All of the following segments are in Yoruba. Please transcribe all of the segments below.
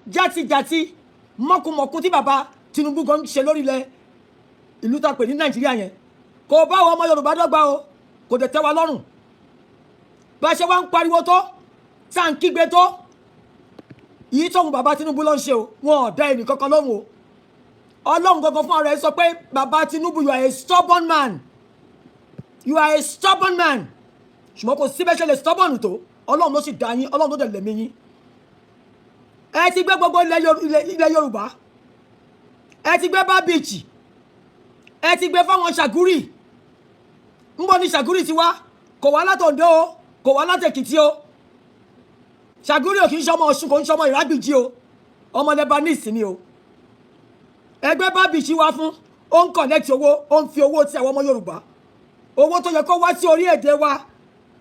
Játijàti, mọ̀kùmọ̀kù tí bàbá Tinubu gan ń ṣe lórí ilẹ̀ ìlú tá a pè ní Nàìjíríà yẹn kò bá àwọn ọmọ Yorùbá dọ́gba o, kò dẹ̀ tẹ́ wa lọ́rùn. Bá a ṣe wá ń pariwo tó, tá à ń kígbe tó yìí, tóun bàbá Tinubu ló ń ṣe o, wọn ò dá ẹnì kankan lóhùn o. Ọlọ́run gangan fún ara ẹ sọ pé, "Bàbá Tinubu, you are a stubborn man, you are a stubborn man." Ṣùgbọ́n kò síbẹ̀ ṣe lè stubborn tó, Ọlọ́run ló sì dá yín, Ọlọ́run ló dẹ̀ lẹ̀mí yín. Ẹ ti gbé gbogbo ilẹ̀ Yorùbá, ẹ ti gbé Bar Beach, ẹ ti gbé fáwọn Ṣàgúrì. Ń bọ̀ ní Ṣàgúrì ti wá, kò wá látOǹdó o, kò wá látÈkìtì o. Ṣàgúrì ò kì í ṣọmọ Ọ̀ṣun, kò ń ṣọmọ Ìrágbìjí o, ọmọ Lebanese ni o. Ẹgbẹ́ Bar Beach wá fún, ó ń collect owó, ó ń fi owó tí àwọn ọmọ Yorùbá, owó tó yẹ kó wá sí orí èdè wa,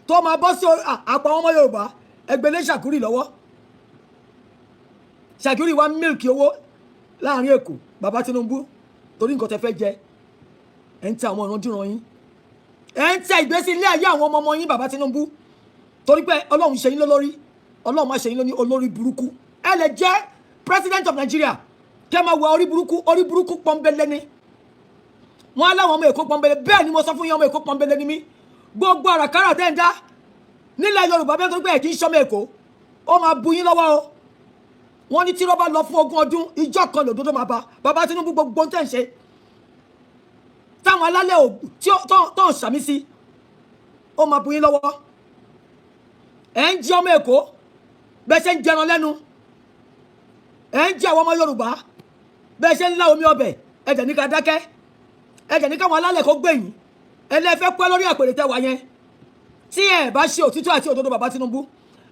tó máa bọ́ sí àpò àwọn ọmọ Yorùbá, ẹgbẹ́ lé Ṣàgúrì lọ́wọ́. Ṣàgúrì wá milk owó láàrin Èkó. Bàbá Tinubu, torí nǹkan tẹ fẹ́ jẹ, ẹ̀ ń tẹ àwọn ìrandíran yín, ẹ̀ ń tẹ ìgbésí ilé ayé àwọn ọmọ ọmọ yín. Bàbá Tinubu, torí pé Ọlọ́run ṣe yín lólórí, Ọlọ́run má ṣe yín lóní olórí burúkú. Ẹ lè jẹ́ president of Nigeria, kẹ́ máa wọ orí burúkú, orí burúkú pọ́nbélé ni. Wọ́n á láwọn ọmọ Èkó pọ́nbélé. Bẹ́ẹ̀ ni mo sọ fún yín, ọmọ Èkó pọ́nbélé ni mí. Gbogbo àràkárà tẹ́ ń dá nílẹ̀ Yorùbá bẹ́ẹ̀, tó pé ẹ̀ kì í ṣọmọ Èkó, ó máa bu yín lọ́wọ́ o. Wọ́n ní tí rọ́bà lọ fún 20 ọdún, ìjọ kan lòdòdó máa bá. Bàbá Tinubu, gbogbo tẹ̀ ń ṣe táwọn alálẹ̀ tí tó ń sàmí sí, ó máa bu yín lọ́wọ́. Ẹ̀ ń jí ọmọ Èkó bẹ́ẹ̀ ṣe ń jẹran lẹ́nu, ẹ̀ ń jí àwọn ọmọ Yorùbá bẹ́ẹ̀ ṣe ń lá omi ọbẹ̀. Ẹ̀jẹ̀ ní ká dákẹ́, ẹ̀jẹ̀ ní káwọn alálẹ̀ kó gbẹ̀yìn. Ẹlẹ́fẹ́ pẹ́ lórí àpèrè tẹ́wà yẹn. Tí ẹ bá ṣe òtítọ́ àti òdodo, bàbá Tinubu,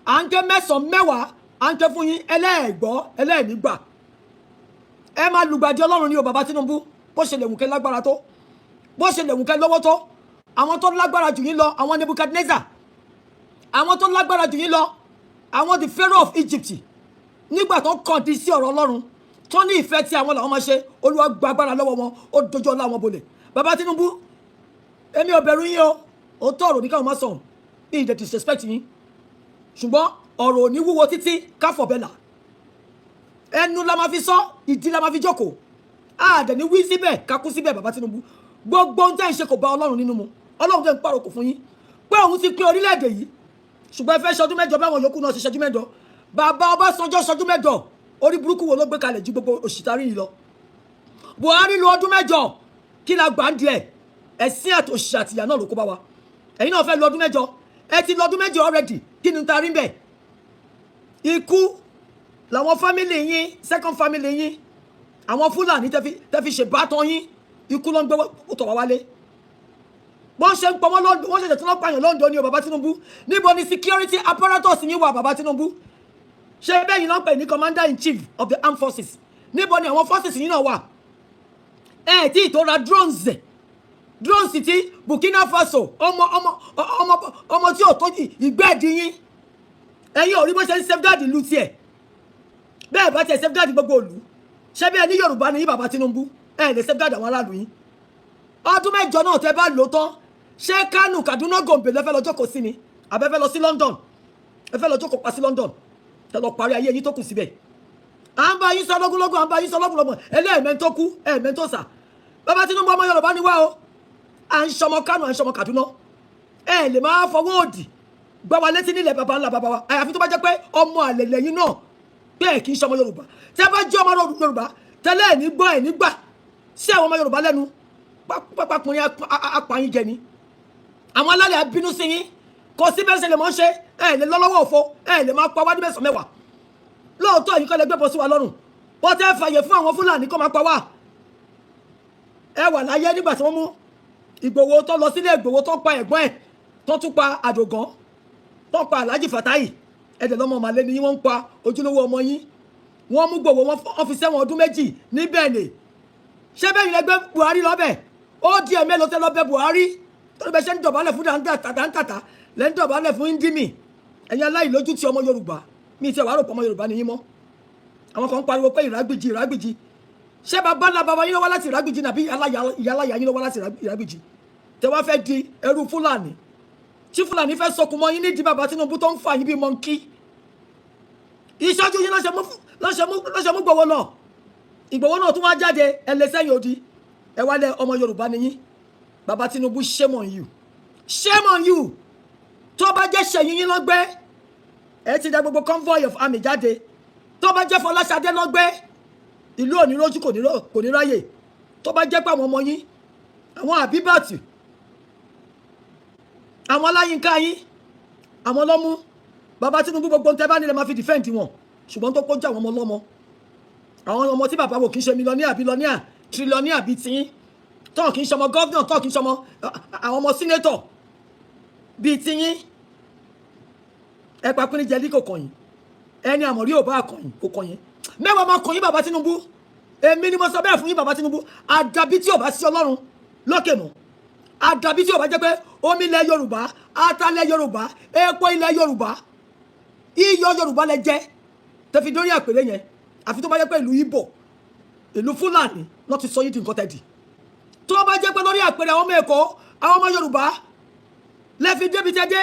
à ń ké mẹ́sàn-án mẹ́wàá, à ń ké fún yín, ẹlẹ́ẹ̀gbọ́, ẹlẹ́ẹ̀nígbà. Ẹ máa lùgbàdì Ọlọ́run ní o, bàbá Tinubu. Bó ṣe lè wù kẹ́ lágbára tó, bó ṣe lè wù kẹ́ lọ́wọ́ tó, àwọn tó lágbára jù yín lọ, àwọn Nebuchadnezzar, àwọn tó lágbára jù yín lọ, àwọn the Pharaoh of Egypt, nígbà tó kàn dí sí ọ̀rọ̀ Ọlọ́run, tó ní ìfẹ́ tí àwọn làwọn máa ṣe, Olúwa gba agbára lọ́wọ́ wọn, ó dojú ọlá wọn bolẹ̀. Bàbá Tinubu, èmi ò bẹ̀rù yín o. Òótọ́ ọ̀rọ̀ ní káwọn máa sọ̀rọ̀ ní ìdẹ̀ disrespect yín, ṣùgbọ́n ọ̀rọ̀ ò ní wúwo títí káfọ̀bẹ́là. Ẹnu la máa fi sọ, ìdí la máa fi jókòó, àdẹ̀ ní wí síbẹ̀ kakú síbẹ̀. Bàbá Tinubu, gbogbo ohun tẹ́ ń ṣe kò bá Ọlọ́run nínú mu. Ọlọ́run tẹ́ ń pàrokò fún yín pé òun ti pín orílẹ̀-èdè yìí, ṣùgbọ́n ẹ fẹ́ ṣọdún 8 báwọn yòókù náà ṣe ṣọdún 8. Bàbá Ọbásanjọ́ ṣọdún 8. Orí burúkú wo ló gbé kalẹ̀ ju gbogbo òṣìṣàrí yìí lọ? Buhari lu ọdún 8, kí la gbà ń díẹ̀? Ẹ̀sìn àti òṣìṣẹ́ àtìyà náà ló kó bá wa. Ẹ̀yin náà fẹ́ lu ọdún 8, ẹ ti lu ọdún 8 already. Kí ni ta rí bẹ́ẹ̀? Ikú làwọn family yín, second family yín, àwọn Fúlàní tẹ́ fi ṣèbátan yín, ikú ló ń gbé tọ̀ wá wálé. Wọ́n ṣe ń pọmọ́ lọ́dún, wọ́n ṣẹ̀ṣẹ̀ tí wọ́n pààyàn lọ́ndọ̀ ni o. Bàbá Tinubu, níbo ni security apparatus yín wà? Bàbá Tinubu, ṣé bẹ́ẹ̀ yín náà pè ní commander in chief of the armed forces? Níbo ni àwọn forces yín náà wà? Ẹ tí ì tó ra drones, drones tí Burkina Faso, ọmọ ọmọ ọmọ ọmọ tí ò tó ìgbẹ́ ẹ̀dín yín, ẹ̀yin ò rí bó ṣe ń safeguard ìlú tiẹ̀. Bẹ́ẹ̀ bá tiẹ̀ safeguard gbogbo ìlú, ṣé bí ẹ ní Yorùbá ni yín? Bàbá Tinubu, ẹ lè safeguard àwọn aráàlú yín. Ọdún 8 náà tẹ́ bá lò tán, ṣé Kánò, Kaduna, Gombe lẹ́fẹ́ lọ jókòó sí ni, àbẹ́fẹ́ lọ sí London? Ẹ fẹ́ lọ jókòó pa sí London, tẹ́ lọ parí ayé yín tó kù síbẹ̀. À ń bá yín sọ lógúnlógún, à ń bá yín sọ lọ́gbọ̀nlọ́gbọ̀n, ẹlẹ́ẹ̀mẹ́ tó kú, ẹ̀ẹ̀mẹ́ tó sà. Bàbá Tinubu, ọmọ Yorùbá ni wá o. À ń ṣọmọ Kánò, à ń ṣọmọ Kaduna. Ẹ lè máa fọwọ́ òdì gbá wa létí nílẹ̀ baba ńlá baba wa, àyàfi tó bá jẹ́ pé ọmọ àlè lẹ́yìn náà, bẹ́ẹ̀ kì í ṣọmọ Yorùbá. Tẹ́ bá jẹ́ ọmọ Yorùbá tẹ́lẹ̀, ẹ̀ ní gbọ́, ẹ̀ ní gbà sí àwọn ọmọ Yorùbá lẹ́nu. Pápákùnrin apààyàn jẹ ni àwọn alálẹ̀ abínú sí yín. Kò sí bẹ́ẹ̀ ṣe lè mọ́ ṣe, ẹ̀ lè lọ́lọ́wọ́ òfo, ẹ̀ lè máa pa wá ní mẹ́sàn-án mẹ́wàá. Lóòótọ́ yìí kọ́ lẹ gbé bọ́ sí wa lọ́rùn, wọ́n tẹ́ fàyè fún àwọn Fúlàní kó máa pa wá. Ẹ wà láyé nígbà tí wọ́n mú Ìgbòho, tó lọ sílé Ìgbòho, tó pa ẹ̀gbọ́n ẹ̀, tó tún pa Àdògán, tó pa Alhaji Fatai. Ẹ̀dẹ̀ lọ́mọ màlẹ́ ni wọ́n ń pa ojúlówó ọmọ yín. Wọ́n mú Gbòho, wọ́n fi sẹ́wọ̀n ọdún 2 ní Benin. Ṣé bẹ́ẹ̀ yìí lẹ́gbẹ́ Buhari lọ́bẹ̀? Ó di ẹ̀mẹ́ ló tẹ́ lọ́bẹ̀ Buhari torí bẹ́ẹ̀ ṣe ń dọ̀bálẹ̀ fún dáńtàtà, lẹ́ ń dọ̀bálẹ̀ fún Ndímì. Ẹ̀yin aláìlójú ti ọmọ Yorùbá mi ti ẹ̀ wá rò pọ̀ ọmọ Yorùbá ni yín mọ́. Àwọn kan ń pariwo pé Ìrágbìjì, Ìrágbìjì. Ṣé bàbá ńlá bàbá yín ló wá láti Ìrágbìjì, nàbí ìyáláyà yín ló wá láti Ìrágbìjì tẹ wá fẹ́ di ẹrú Fúlàní, tí Fúlàní fẹ́ sọkùn mọ́ yín nídìí? Bàbá Tinubu, tó ń fà yín bí monkey, ìṣáájú yín lọ́sẹ̀ Ló ṣe mú Ìgbòho lọ. Ìgbòho náà tún wá jáde. Ẹ lè sẹ́yìn odi, ẹ wá lẹ ọmọ Yorùbá nìyí. Bàbá Tinubu, shame on you, shame on you. Tó bá jẹ́ ṣẹ̀yìn yín lọ́gbẹ́, ẹ ti da gbogbo convoy of army jáde. Tó bá jẹ́ Fọláṣadé lọ́gbẹ́, ìlú ò ní rójú, kò ní ráyè. Tó bá jẹ́ pé àwọn ọmọ yín, àwọn Àbíbàtì, àwọn Ọláyínká yín, àwọn lọ́mú, bàbá Tinubu, gbogbo ntẹ́ bá nílẹ̀ máa fi defend wọn. Ṣùgbọ́n tó kọjú àwọn ọmọ ọlọ́mọ, àwọn ọmọ tí bàbá wò kì í ṣe millionaire, billionaire, trillionaire bíi tiyín, tọ́ kì í ṣọmọ governor, tọ́ kì í ṣọmọ àwọn ọmọ senator bíi tiyín, ẹ pa pínrín jẹ kò kàn yín. Ẹni àmọ̀rí ò bá kàn yín, kò kàn yín. Mẹ́wàá máa kàn yín, bàbá Tinubu. Èmi ni mo sọ bẹ́ẹ̀ fún yín, bàbá Tinubu. Àdàbí tí ò bá sí Ọlọ́run lókè mọ́, àdàbí tí ò bá jẹ́ pé omi ilẹ̀ Yorùbá, ata ilẹ̀ Yorùbá, epo ilẹ̀ Yorùbá, iyọ̀ Yorùbá lẹ jẹ́ tẹ́ fi dórí àpèrè yẹn. Àfi tó bá jẹ́ pé ìlú Ìgbò, ìlú Fúlàní lọ́ ti sọ yín di nǹkan tẹ́ di. Tó bá jẹ́ pé lórí àpèrè àwọn ọmọ Èkó, àwọn ọmọ Yorùbá lẹ fi débi tẹ́ dé,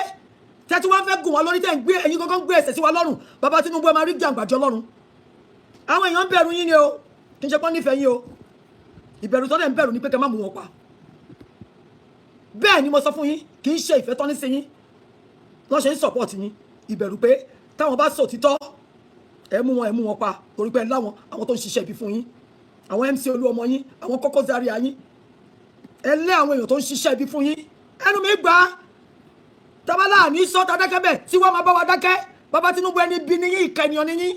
tẹ́tí wọ́n fẹ́ gùn wá lórí, tẹ́ ń gbé ẹ̀yin gangan gbé ẹsẹ̀ sí wa lọ́rùn, bàbá Tinubu, ẹ máa rí jàǹgbàjọ lọ́rùn. Àwọn èèyàn ń bẹ̀rù yín ni o, kì í ṣe pọ́n nífẹ̀ẹ́ yín o. Ìbẹ̀rù tọ́lẹ̀ ń bẹ̀rù ni pé kẹ́ má mú wọn pa. Bẹ́ẹ̀ ni mo sọ fún yín, kì í ṣe ìfẹ́ tọ́ ní sí yín lọ́n ṣe ń support yín. Ìbẹ̀rù pé táwọn bá sòtítọ́, ẹ mú wọn pa, torí pé láwọn àwọn tó ń ṣiṣẹ́ ibi fún yín, àwọn MC Olúọmọ yín, àwọn Koko Zaria yín, ẹ lé àwọn èèyàn tó ń ṣiṣẹ́ ibi fún yín. Ẹnu mi gbà á tabalá ní sọ ta dákẹ́ bẹ́ẹ̀ tí wọ́n máa bá wa dákẹ́. Bàbá Tinubu, ẹni bí ní yín, ìka ènìyàn ní yín.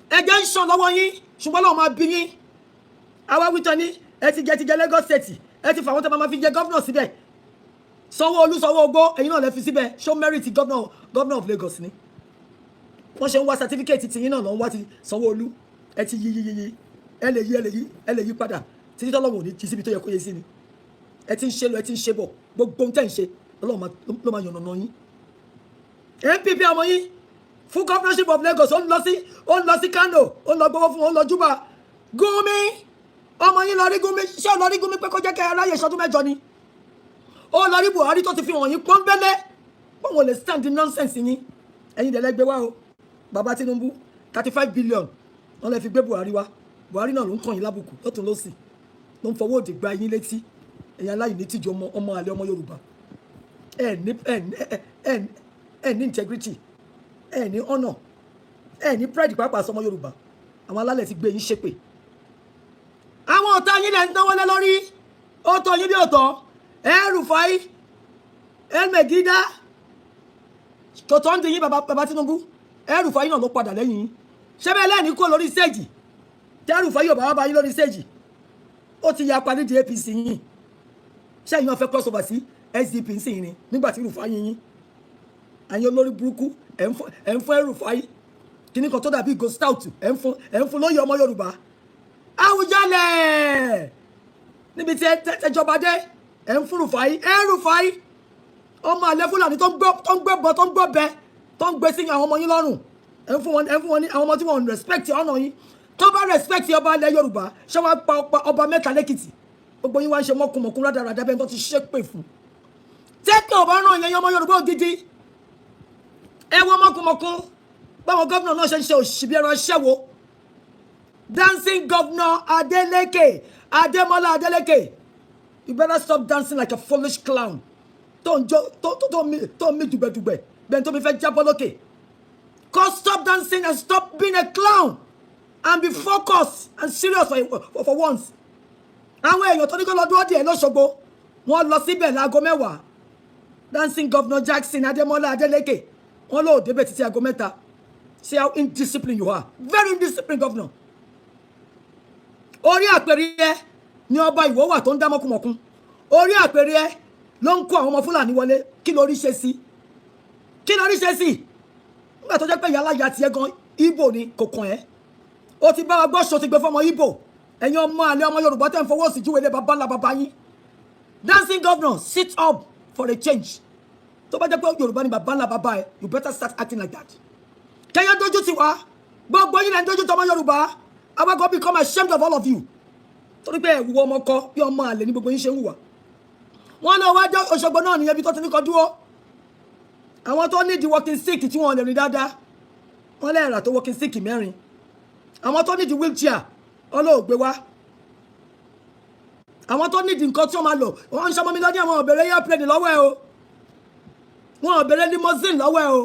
Ẹ̀jẹ̀ ń ṣàn lọ́wọ́ yín, ṣùgbọ́n lọ́wọ́ máa bí yín. Àwa wíjọ ní ẹ ti jẹ Lagos State, ẹ ti fà wọ́n tẹ́ máa fi jẹ governor síbẹ̀. Sanwó-Olú, Sanwó-Ogbó, ẹ̀yin náà lẹ fi síbẹ̀. Ṣó merit governor of Lagos ni? Wọ́n ṣe ń wá certificate tìyín náà lọ́n wá ti Sanwó-Olú. Ẹ ti yí yí yí, ẹ lè yí, ẹ lè yí, ẹ lè yí padà títí tọ́lọ́wọ̀n ò ní jí síbi tó yẹ kó yẹ sí ni. Ẹ ti ń ṣe lọ, ẹ ti ń ṣe bọ̀, gbogbo ohun tẹ́ ń ṣe, Ọlọ́run ló máa yànnàná yín. NPP, ọmọ yín fún governorship of Lagos, ó ń lọ sí Kano, ó ń lọ gbowó fún, ó ń lọ júbà Gumi. Ọmọ yín lọ rí Gumi. Ṣé ó lọ rí Gumi pé kó jẹ́ kẹ́ ẹ ráyè ṣọdún 8 ni? Ó lọ rí Buhari tó ti fi hàn yín pọ́nbélé pọ́n wọn lè stand the nonsense yín. Ẹ̀yin dẹ̀ lẹ́gbẹ́ wá o. Bàbá Tinubu, 35 billion wọ́n lè fi gbé Buhari wá. Buhari náà ló ń kàn yín lábùkù lọ́tún lọ́sì, ló ń fọwọ́ òdì gba yín létí. Ẹ̀yin aláìní tìjú, ọmọ àlè ọmọ Yorùbá, ẹ ní ẹ ẹ ẹ ní integrity, ẹ ní honour, ẹ ní pride pàápàá sọmọ Yorùbá. Àwọn alálẹ̀ ti gbé yín ṣépè. Àwọn ọ̀tá yín lẹ̀ ń náwó lé lórí. Ó tọ́ yín bí ọ̀tọ̀. El-Rufai, El-Megida kò tọ́ ń di yín. Bàbá Tinubu, El-Rufai náà ló padà lẹ́yìn yín. Ṣé bẹ́ẹ̀ lẹ́ẹ̀ní kúrò lórí stage tí El-Rufai yóò bá wá bá yín lórí stage? Ó ti ya parí di APC yín. Ṣé ẹ̀yin náà fẹ́ cross over sí SDP ń sìn ni nígbà tí Rufai yín? Àyìn olórí burúkú, ẹ̀ ń fún El-Rufai kíní kan tó dàbí go stout, ẹ̀ ń fún lóye ọmọ Yorùbá. Àwùjalẹ̀ níbi tí ẹ jọba dé, ẹ̀ ń fún Rufai, El-Rufai, ọmọ àlẹ́ Fúlàní tó ń gbé bọ, tó ń gbọ́ bẹ, tó ń gbé sí àwọn ọmọ yín lọ́rùn. Ẹ̀ ń fún wọn ní àwọn ọmọ tí wọ́n respect ọ̀nà yín. Tó bá respect ọba ilẹ̀ Yorùbá, ṣé wàá pa ọba mẹ́ta lẹ́kìtì? Gbogbo yín wá ń ṣe mọ́kùnmọ́kùn rádaràdà bẹ́ẹ̀ tó ti ṣépè fún tẹ́kẹ̀ ọba ràn yẹn. Ọmọ Yorùbá ògidì, ẹ wọ́n mọ́kùnmọ́kùn báwọn gómìnà náà ṣe ń ṣe òṣì bí ẹran aṣẹ́wó. Dancing Governor Adeleke, Ademola Adeleke, you better stop dancing like a foolish clown tó ń jó, tó ń mí dùgbẹ̀dùgbẹ̀ bẹ́ẹ̀ tó mi fẹ́ jábọ́ lókè. Cause stop dancing and stop being a clown and be focused and serious for once. Àwọn èèyàn tó ní kó lọ dúró díẹ̀ lọ́sọ̀gbọ̀, wọ́n lọ síbẹ̀ láago 10. Dancing Governor Jackson Ademola Adeleke, wọ́n lóò débẹ̀ títí aago 3. See how indisciplined you are. Very indisciplined governor. Orí àpèrè ẹ ní ọba Ìwó wà tó ń dá mọ́kùmọ̀kún. Orí àpèrè ẹ ló ń kó àwọn ọmọ Fúlàní wọlé. Kí lórí ṣe sí? Kí lórí ṣe sí nígbà tó jẹ́ pé ìyá aláya tiẹ̀ gan Ìgbò ni kò kàn ẹ́? Ó ti bá wa gbọ́ ṣo ti gbé fọmọ Ìgbò. Ẹ̀yin ọmọ àlẹ́ ọmọ Yorùbá tẹ̀ ń fọwọ́ sí júwèé lé baba ńlá baba yín. Dancing governor, sit up for a change. Tó bá jẹ́ pé Yorùbá ni baba ńlá baba ẹ, you better start acting like that. Kẹyẹ dojú ti wá, gbogbo yín lẹ́ ń dojú tọmọ Yorùbá. Our God become ashamed of all of you, torí pé ẹ̀wù ọmọ kọ bí ọmọ àlè ní gbogbo yín ṣe ń hùwà. Wọ́n lọ wá jẹ́ Òṣogbo náà nìyẹn, bí tó ti ní kọ dúró. Àwọn tó ní di walking stick tí wọ́n lè rìn dáadáa, wọ́n lè rà tó walking stick mẹ́rin. Àwọn tó nídìí wheelchair, Ọlọ́run gbé wá. Àwọn tó nídìí nǹkan tí wọ́n máa lò, wọ́n ń sọmọ mi lọ́dún. Àwọn ò béèrè airplane lọ́wọ́ ẹ o, wọn ò béèrè limousine lọ́wọ́ ẹ o.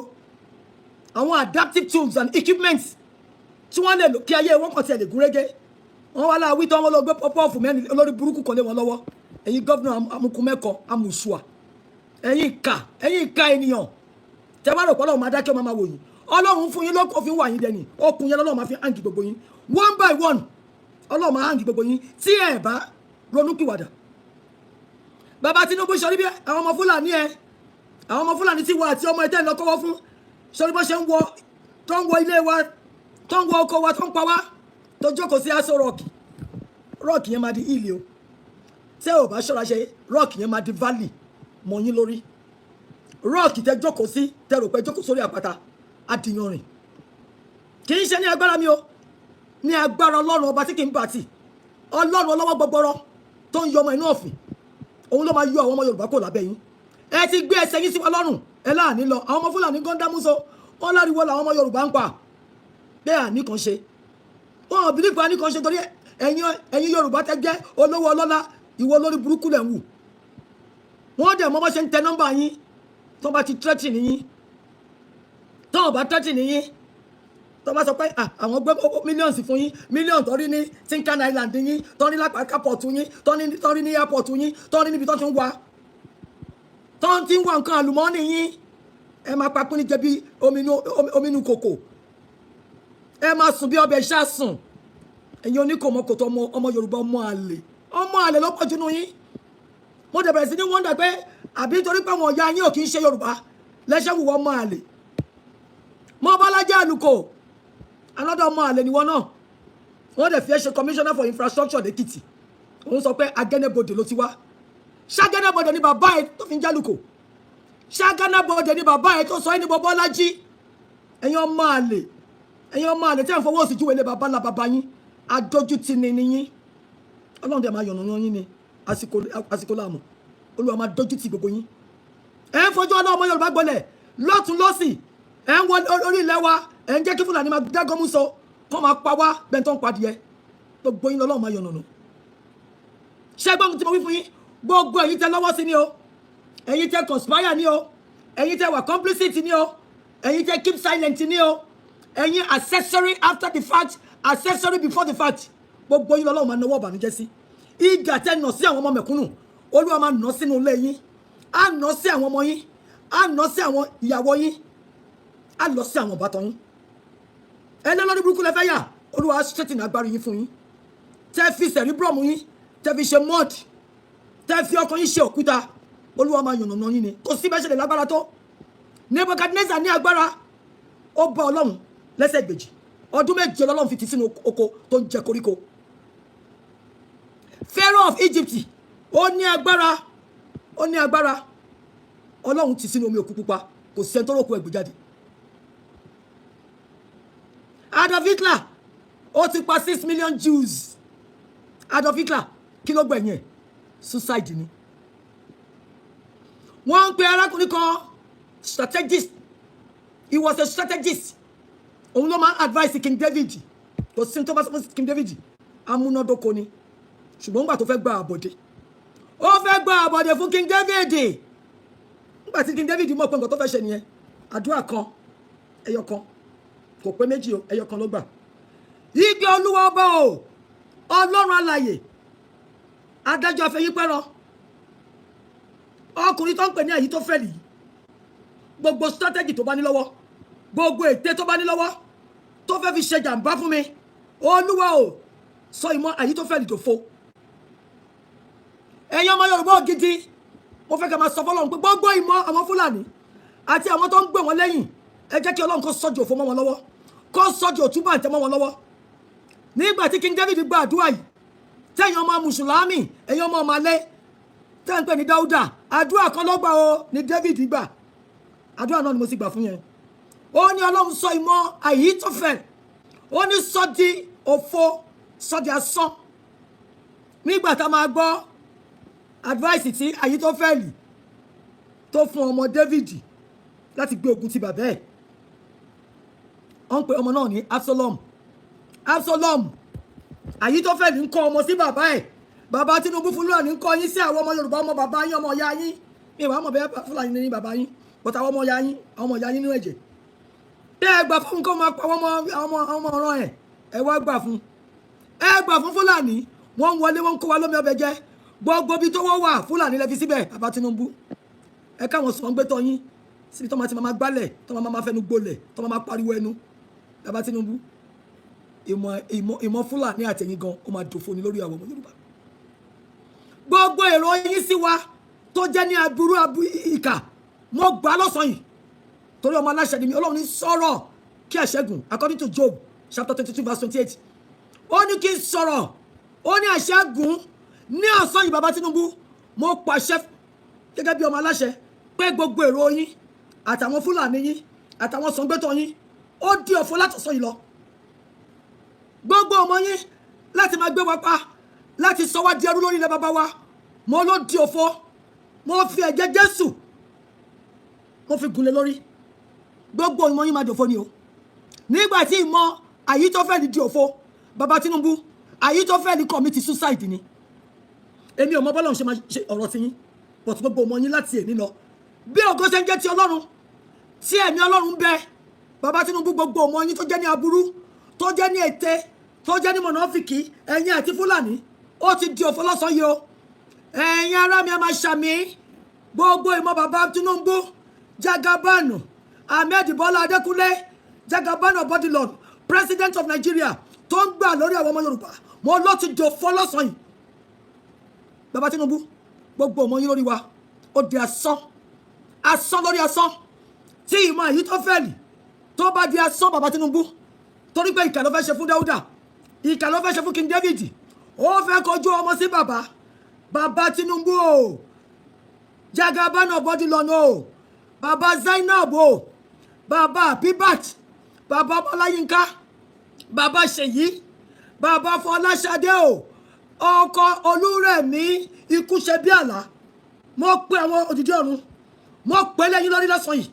Àwọn adaptive tools and equipment tí wọ́n lè lò kí ayé wọn kàn tiẹ̀ lè gúnrégé, wọ́n wá láwí tán, wọ́n lọ gbé pọ́pọ́ọ̀fù mẹ́rin olórí burúkú kan lé wọn lọ́wọ́. Ẹ̀yin governor amukumẹ́kọ amùsùà, ẹ̀yin ìkà, ẹ̀yin ìkà ènìyàn, tẹ wá rò pé Ọlọ́run máa dákẹ́, ọmọ máa wò yín. Ọlọ́run fún yín lóko fi ń wà yín dẹni okùn yẹn. Lọ́lọ́run máa fi hang gbogbo yín one by one. Ọlọ́run máa hang gbogbo yín tí ẹ bá ronúpìwàdà. Bàbá Tinubu, sọ níbi àwọn ọmọ Fúlàní ẹ, àwọn ọmọ Fúlàní tí wà àti ọmọ ẹ tẹ́ ń lọ kọ́wọ́ fún, sọ ní bó ṣe ń wọ, tó ń wọ ilé wa, tó ń wọ oko wa, tó ń pa wá, tó jókòó sí Aso Rock. Rock yẹn máa di hill o. Tẹ́ ò bá ṣọ́ra ṣe, rock yẹn máa di valley mọ́ yín lórí. Rock tẹ́ jókòó sí, tẹ́ rò pé jókòó sórí àpáta, adìyanrìn. Kì í ṣe ní agbára mi o, ní agbára Ọlọ́run ọba tí kì í bà tì, Ọlọ́run ọlọ́wọ́ gbọgbọrọ tó ń yọ ọmọ inú ọ̀fìn, òun ló máa yọ àwọn ọmọ Yorùbá kò lábẹ́ yín. Ẹ ti gbé ẹsẹ̀ yín sí wa lọ́rùn, ẹ láàní lọ. Àwọn ọmọ Fúlàní gan dámúso wọn, láriwo làwọn ọmọ Yorùbá ń pa bẹ́ẹ̀. Àníkan ṣe wọn ò believe àníkan ṣe, torí ẹ̀yin Yorùbá tẹ́ jẹ́ olówó ọlọ́lá, ìwọ olórí burúkú lẹ̀ ń wù. Wọ́n dẹ̀ mọ́ bọ́ ṣe ń tẹ nọ́mbà yín. Tó bá ti threaten yín, tó bá threaten yín, tó bá sọ pé àwọn gbé millions fún yín, millions tó rí ní Tinkan Island yín, tó rí lápá port yín, tó rí ní airport yín, tó rí níbi tó ti ń wá, tó ti ń wá nǹkan àlùmọ́ọ́nì yín, ẹ máa papín ní jẹ bí omi inú kòkò, ẹ máa sùn bí ọbẹ̀ ṣáàsùn. Ẹ̀yin oníkòmọkòtò ọmọ Yorùbá, ọmọ àlè, ọmọ àlè ló pọ̀ jù nù yín. Mo dẹ̀ bẹ̀rẹ̀ sí ní wonder pé àbí torí pé àwọn ọ̀yà yín ò kì í ṣe Yorùbá lẹ́sẹ̀ wùwọ́ ọmọ àlè. Mọ Bọ́lájí Àlùkò, another ọmọ àlè níwọ náà. Wọ́n dẹ̀ fi ẹ́ ṣe commissioner for infrastructure lẹ́kìtì. Òun sọ pé Agẹ́nẹ́bọdè ló ti wá. Ṣàgẹ́nẹ́bọdè ni bàbá ẹ̀ tó fi ń jálùkò? Ṣàgẹ́nẹ́bọdè ni bàbá ẹ̀ tó sọ ẹ́ ní Bọ́lájí? Ẹ̀yin ọmọ àlè, ẹ̀yin ọmọ àlè tí ẹ̀ ń fọwọ́ sí júwèé lé bàbá ńlá bàbá yín, adójútì ni ni yín. Ọlọ́run dẹ̀ máa yọ̀nà yín ni. Àsìkò láàmú, Olúwa máa dójú tì gbogbo yín. Ẹ̀ ń fojú ọlọ́mọ Yorùbá gbọ́lẹ̀ lọ́tún lọ́sì. Ẹ̀ ń wọ orí ilẹ̀ wa, ẹ̀ ń jẹ́ kí Fúlàní máa dágọ́mú sọ, kọ́ máa pa wá bẹ́ẹ̀ tó ń padìyẹ. Gbogbo yín lọ́lọ́run máa yọ̀nà nù. Ṣé gbọ́n tí mo wí fún yín? Gbogbo ẹ̀yin tẹ lọ́wọ́ sí ni o, ẹ̀yin tẹ conspire ni o, ẹ̀yin tẹ wà complicit ni o, ẹ̀yin tẹ keep silent ni o, ẹ̀yin accessory after the fact, accessory before the fact, gbogbo yín lọ́lọ́run máa nawọ́ ìbànújẹ́ sí. Ìjà tẹ nà sí àwọn ọmọ mẹ̀kúnnù, Olúwa máa nà sínú ilé yín, á nà sí àwọn ọmọ yín, á nà sí àwọn ìyàwó yín, á lọ sí àwọn ìbátan yín. Ẹni lórí burúkú lẹ fẹ́ yà. Olúwa straighten agbára yín fún yín. Tẹ́ fi cerebrum yín, tẹ́ fi ṣe mud, tẹ́ fi ọkàn yín ṣe òkúta, Olúwa máa yànnàná yín ni. Kò sí bẹ́ẹ̀ ṣe lè lágbára tó. Nebuchadnezzar ní agbára, ó bá Ọlọ́run lẹ́sẹ̀ gbèjì. Ọdún 7 lọ́lọ́run fi ti sínú oko tó ń jẹ koríko. Pharaoh of Egypt, ó ní agbára, ó ní agbára, Ọlọ́run ti sínú omi òkú pupa, kò sẹ́ni tó rókun ẹ̀gbẹ́ jáde. Adolf Hitler, ó ti pa 6 million Jews. Adolf Hitler, kí ló gbẹ̀yìn ẹ̀? Suicide ni. Wọ́n ń pe arákùnrin kan, strategist, he was a strategist. Òun ló máa ń advice King David. Kò sí tó bá sọ fún King David, amúnádóko ni. Ṣùgbọ́n nígbà tó fẹ́ gba àbọ̀dé, ó fẹ́ gba àbọ̀dé fún King David. Nígbà tí King David mọ̀ pé nǹkan tó fẹ́ ṣe nìyẹn, àdúrà kan, ẹyọ kan, kò pé méjì o, ẹyọ kan ló gbà. Igbe Olúwa ọba o, Ọlọ́run alàyè, adájọ́ afẹ́yípẹ́rọ, ọkùnrin tó ń pè ní àyí tó fẹ́ nìyí, gbogbo strategy tó bá ní lọ́wọ́, gbogbo ète tó bá ní lọ́wọ́ tó fẹ́ fi ṣe jàǹbá fún mi, Olúwa o, sọ ìmọ̀ àyí tó fẹ́ nìdòfo. Ẹ̀yin ọmọ Yorùbá gidi, mo fẹ́ kẹ́ máa sọ fọlọ́run pé gbogbo ìmọ̀ àwọn Fúlàní àti àwọn tó ń gbé wọn lẹ́yìn, ẹ jẹ́ kí Ọlọ́run kó sọ́jú òfo mọ́ wọn lọ́wọ́, kó sọ́jú òtúbà ǹtẹ́ mọ́ wọn lọ́wọ́. Nígbà tí King David gba àdúrà yìí, tẹ̀yin ọmọ mùsùlùmí, ẹ̀yin ọmọ ọmọlẹ́ tẹ́ ń pè ní Dáúdà, àdúrà kan ló gbà o ní David gbà. Àdúrà náà ni mo sì gbà fún yẹn. Ó ní Ọlọ́run, sọ ìmọ̀ Àhítọ́fẹ̀, ó ní sọ di òfo, sọ di asán. Nígbà tá a máa gbọ́ advice tí Àhítọ́fẹ̀lì tó fún ọmọ David láti gbé ogun ti bàbá ẹ̀, wọ́n ń pe ọmọ náà ní Absalom. Absalom Àyítọ́fẹ́lì ń kọ́ ọmọ sí bàbá ẹ̀. Bàbá Tinubu, Fúlàní ń kọ́ yín sí àwọn ọmọ Yorùbá, ọmọ bàbá yín, ọmọ ìyá yín. Mi ìwà ọmọ bẹ́ẹ̀, Fúlàní ní bàbá yín, but àwọn ọmọ ìyá yín, àwọn ọmọ ìyá yín nínú ẹ̀jẹ̀ tẹ́ ẹ gbà fún kó máa pa àwọn ọmọ ọ̀ràn ẹ̀. Ẹ wá gbà fún, ẹ gbà fún Fúlàní. Wọ́n ń wọlé, wọ́n ń kó wa lómi ọbẹ̀ jẹ. Gbogbo ibi tó wọ́n wà, Fúlàní lẹ fi síbẹ̀. Bàbá Tinubu, ẹ káwọn sọ̀ ń gbé tọ́ yín síbi tó máa ti máa gbálẹ̀, tó máa fẹnu gbolẹ̀, tó máa pariwo ẹnu. Bàbá Tinubu, ìmọ̀ Fúlàní àtẹ̀yìn gan, ó máa dòfo ní lórí àwọn ọmọ Yorùbá. Gbogbo èrò yín sí wa tó jẹ́ ní aburú abu ìkà, mo gbà á lọ́sàn-án yìí, torí ọmọ aláṣẹ ni mi. Ọlọ́run ní sọ̀rọ̀ kí àṣẹ́gun, according to Job chapter 22 verse 28. Ó ní kí n sọ̀rọ̀, ó ní àṣẹ́gun ní ọ̀sán yìí. Bàbá Tinubu, mo pàṣẹ gẹ́gẹ́ bí ọmọ aláṣẹ pé gbogbo èrò yín àtàwọn Fúlàní yín àtàwọn sọ̀ngbẹ́tọ̀ yín, ó di ọ̀fọ̀ látọ̀sán yìí lọ. Gbogbo ọmọ yín láti máa gbé wa pa, láti sọ wá di ẹrú lórí ilẹ̀ bàbá wa, mo ló di òfo. Mo fi ẹ̀jẹ̀ Jésù, mo fi gúnlẹ̀ lórí. Gbogbo ìmọ̀ yín máa dòfo ni o. Nígbà tí ìmọ̀ Àyítọ́fẹ́lì di òfo, bàbá Tinubu, Àyítọ́fẹ́lì commit suicide ni. Èmi ò mọ bọ́lá òun ṣe máa ṣe ọ̀rọ̀ ti yín, but gbogbo ọmọ yín láti èní lọ, bí ògo ṣe ń jẹ́ ti Ọlọ́run, tí ẹ̀mí Ọlọ́run ń bẹ, bàbá Tinubu, gbogbo ọmọ yín tó jẹ́ ní aburú, tó jẹ́ ní ète, tó jẹ́ ní mọ̀nàfìkì, ẹ̀yin àti Fúlàní, ó ti di òfo lọ́sàn-án yìí o. Ẹ̀yin ará mi, ẹ máa ṣàmì. Gbogbo ìmọ̀ bàbá Tinubu, Jagabanu Ahmed Bọ́lá Adékúnlé, Jagabanu Bodilon, President of Nigeria, tó ń gbà lórí àwọn ọmọ Yorùbá, mo ló ti di òfo lọ́sàn-án yìí. Bàbá Tinubu, gbogbo ọmọ yín lórí wa, ó di asán, asán lórí asán. Tí ìmọ̀ èyí tó fẹ́ẹ̀lì tó bá di asán, bàbá Tinubu, torí pé ìkà ló fẹ́ ṣe fún Dáúdà, ìkà ló fẹ́ ṣe fún King David, ó fẹ́ kọjú ọmọ sí bàbá. Bàbá Tinubu o, Jagabana Bodilon o, bàbá Zainab o, bàbá Abibat, bàbá Bọ́láyínká, bàbá Ṣèyí, bàbá Fọláṣadé o, ọkọ Olúrẹ̀mí, ikú ṣe bí àlá. Mo pe àwọn òdìdí ọ̀run, mo pè lẹ́yìn lórí lọ́sàn-án yìí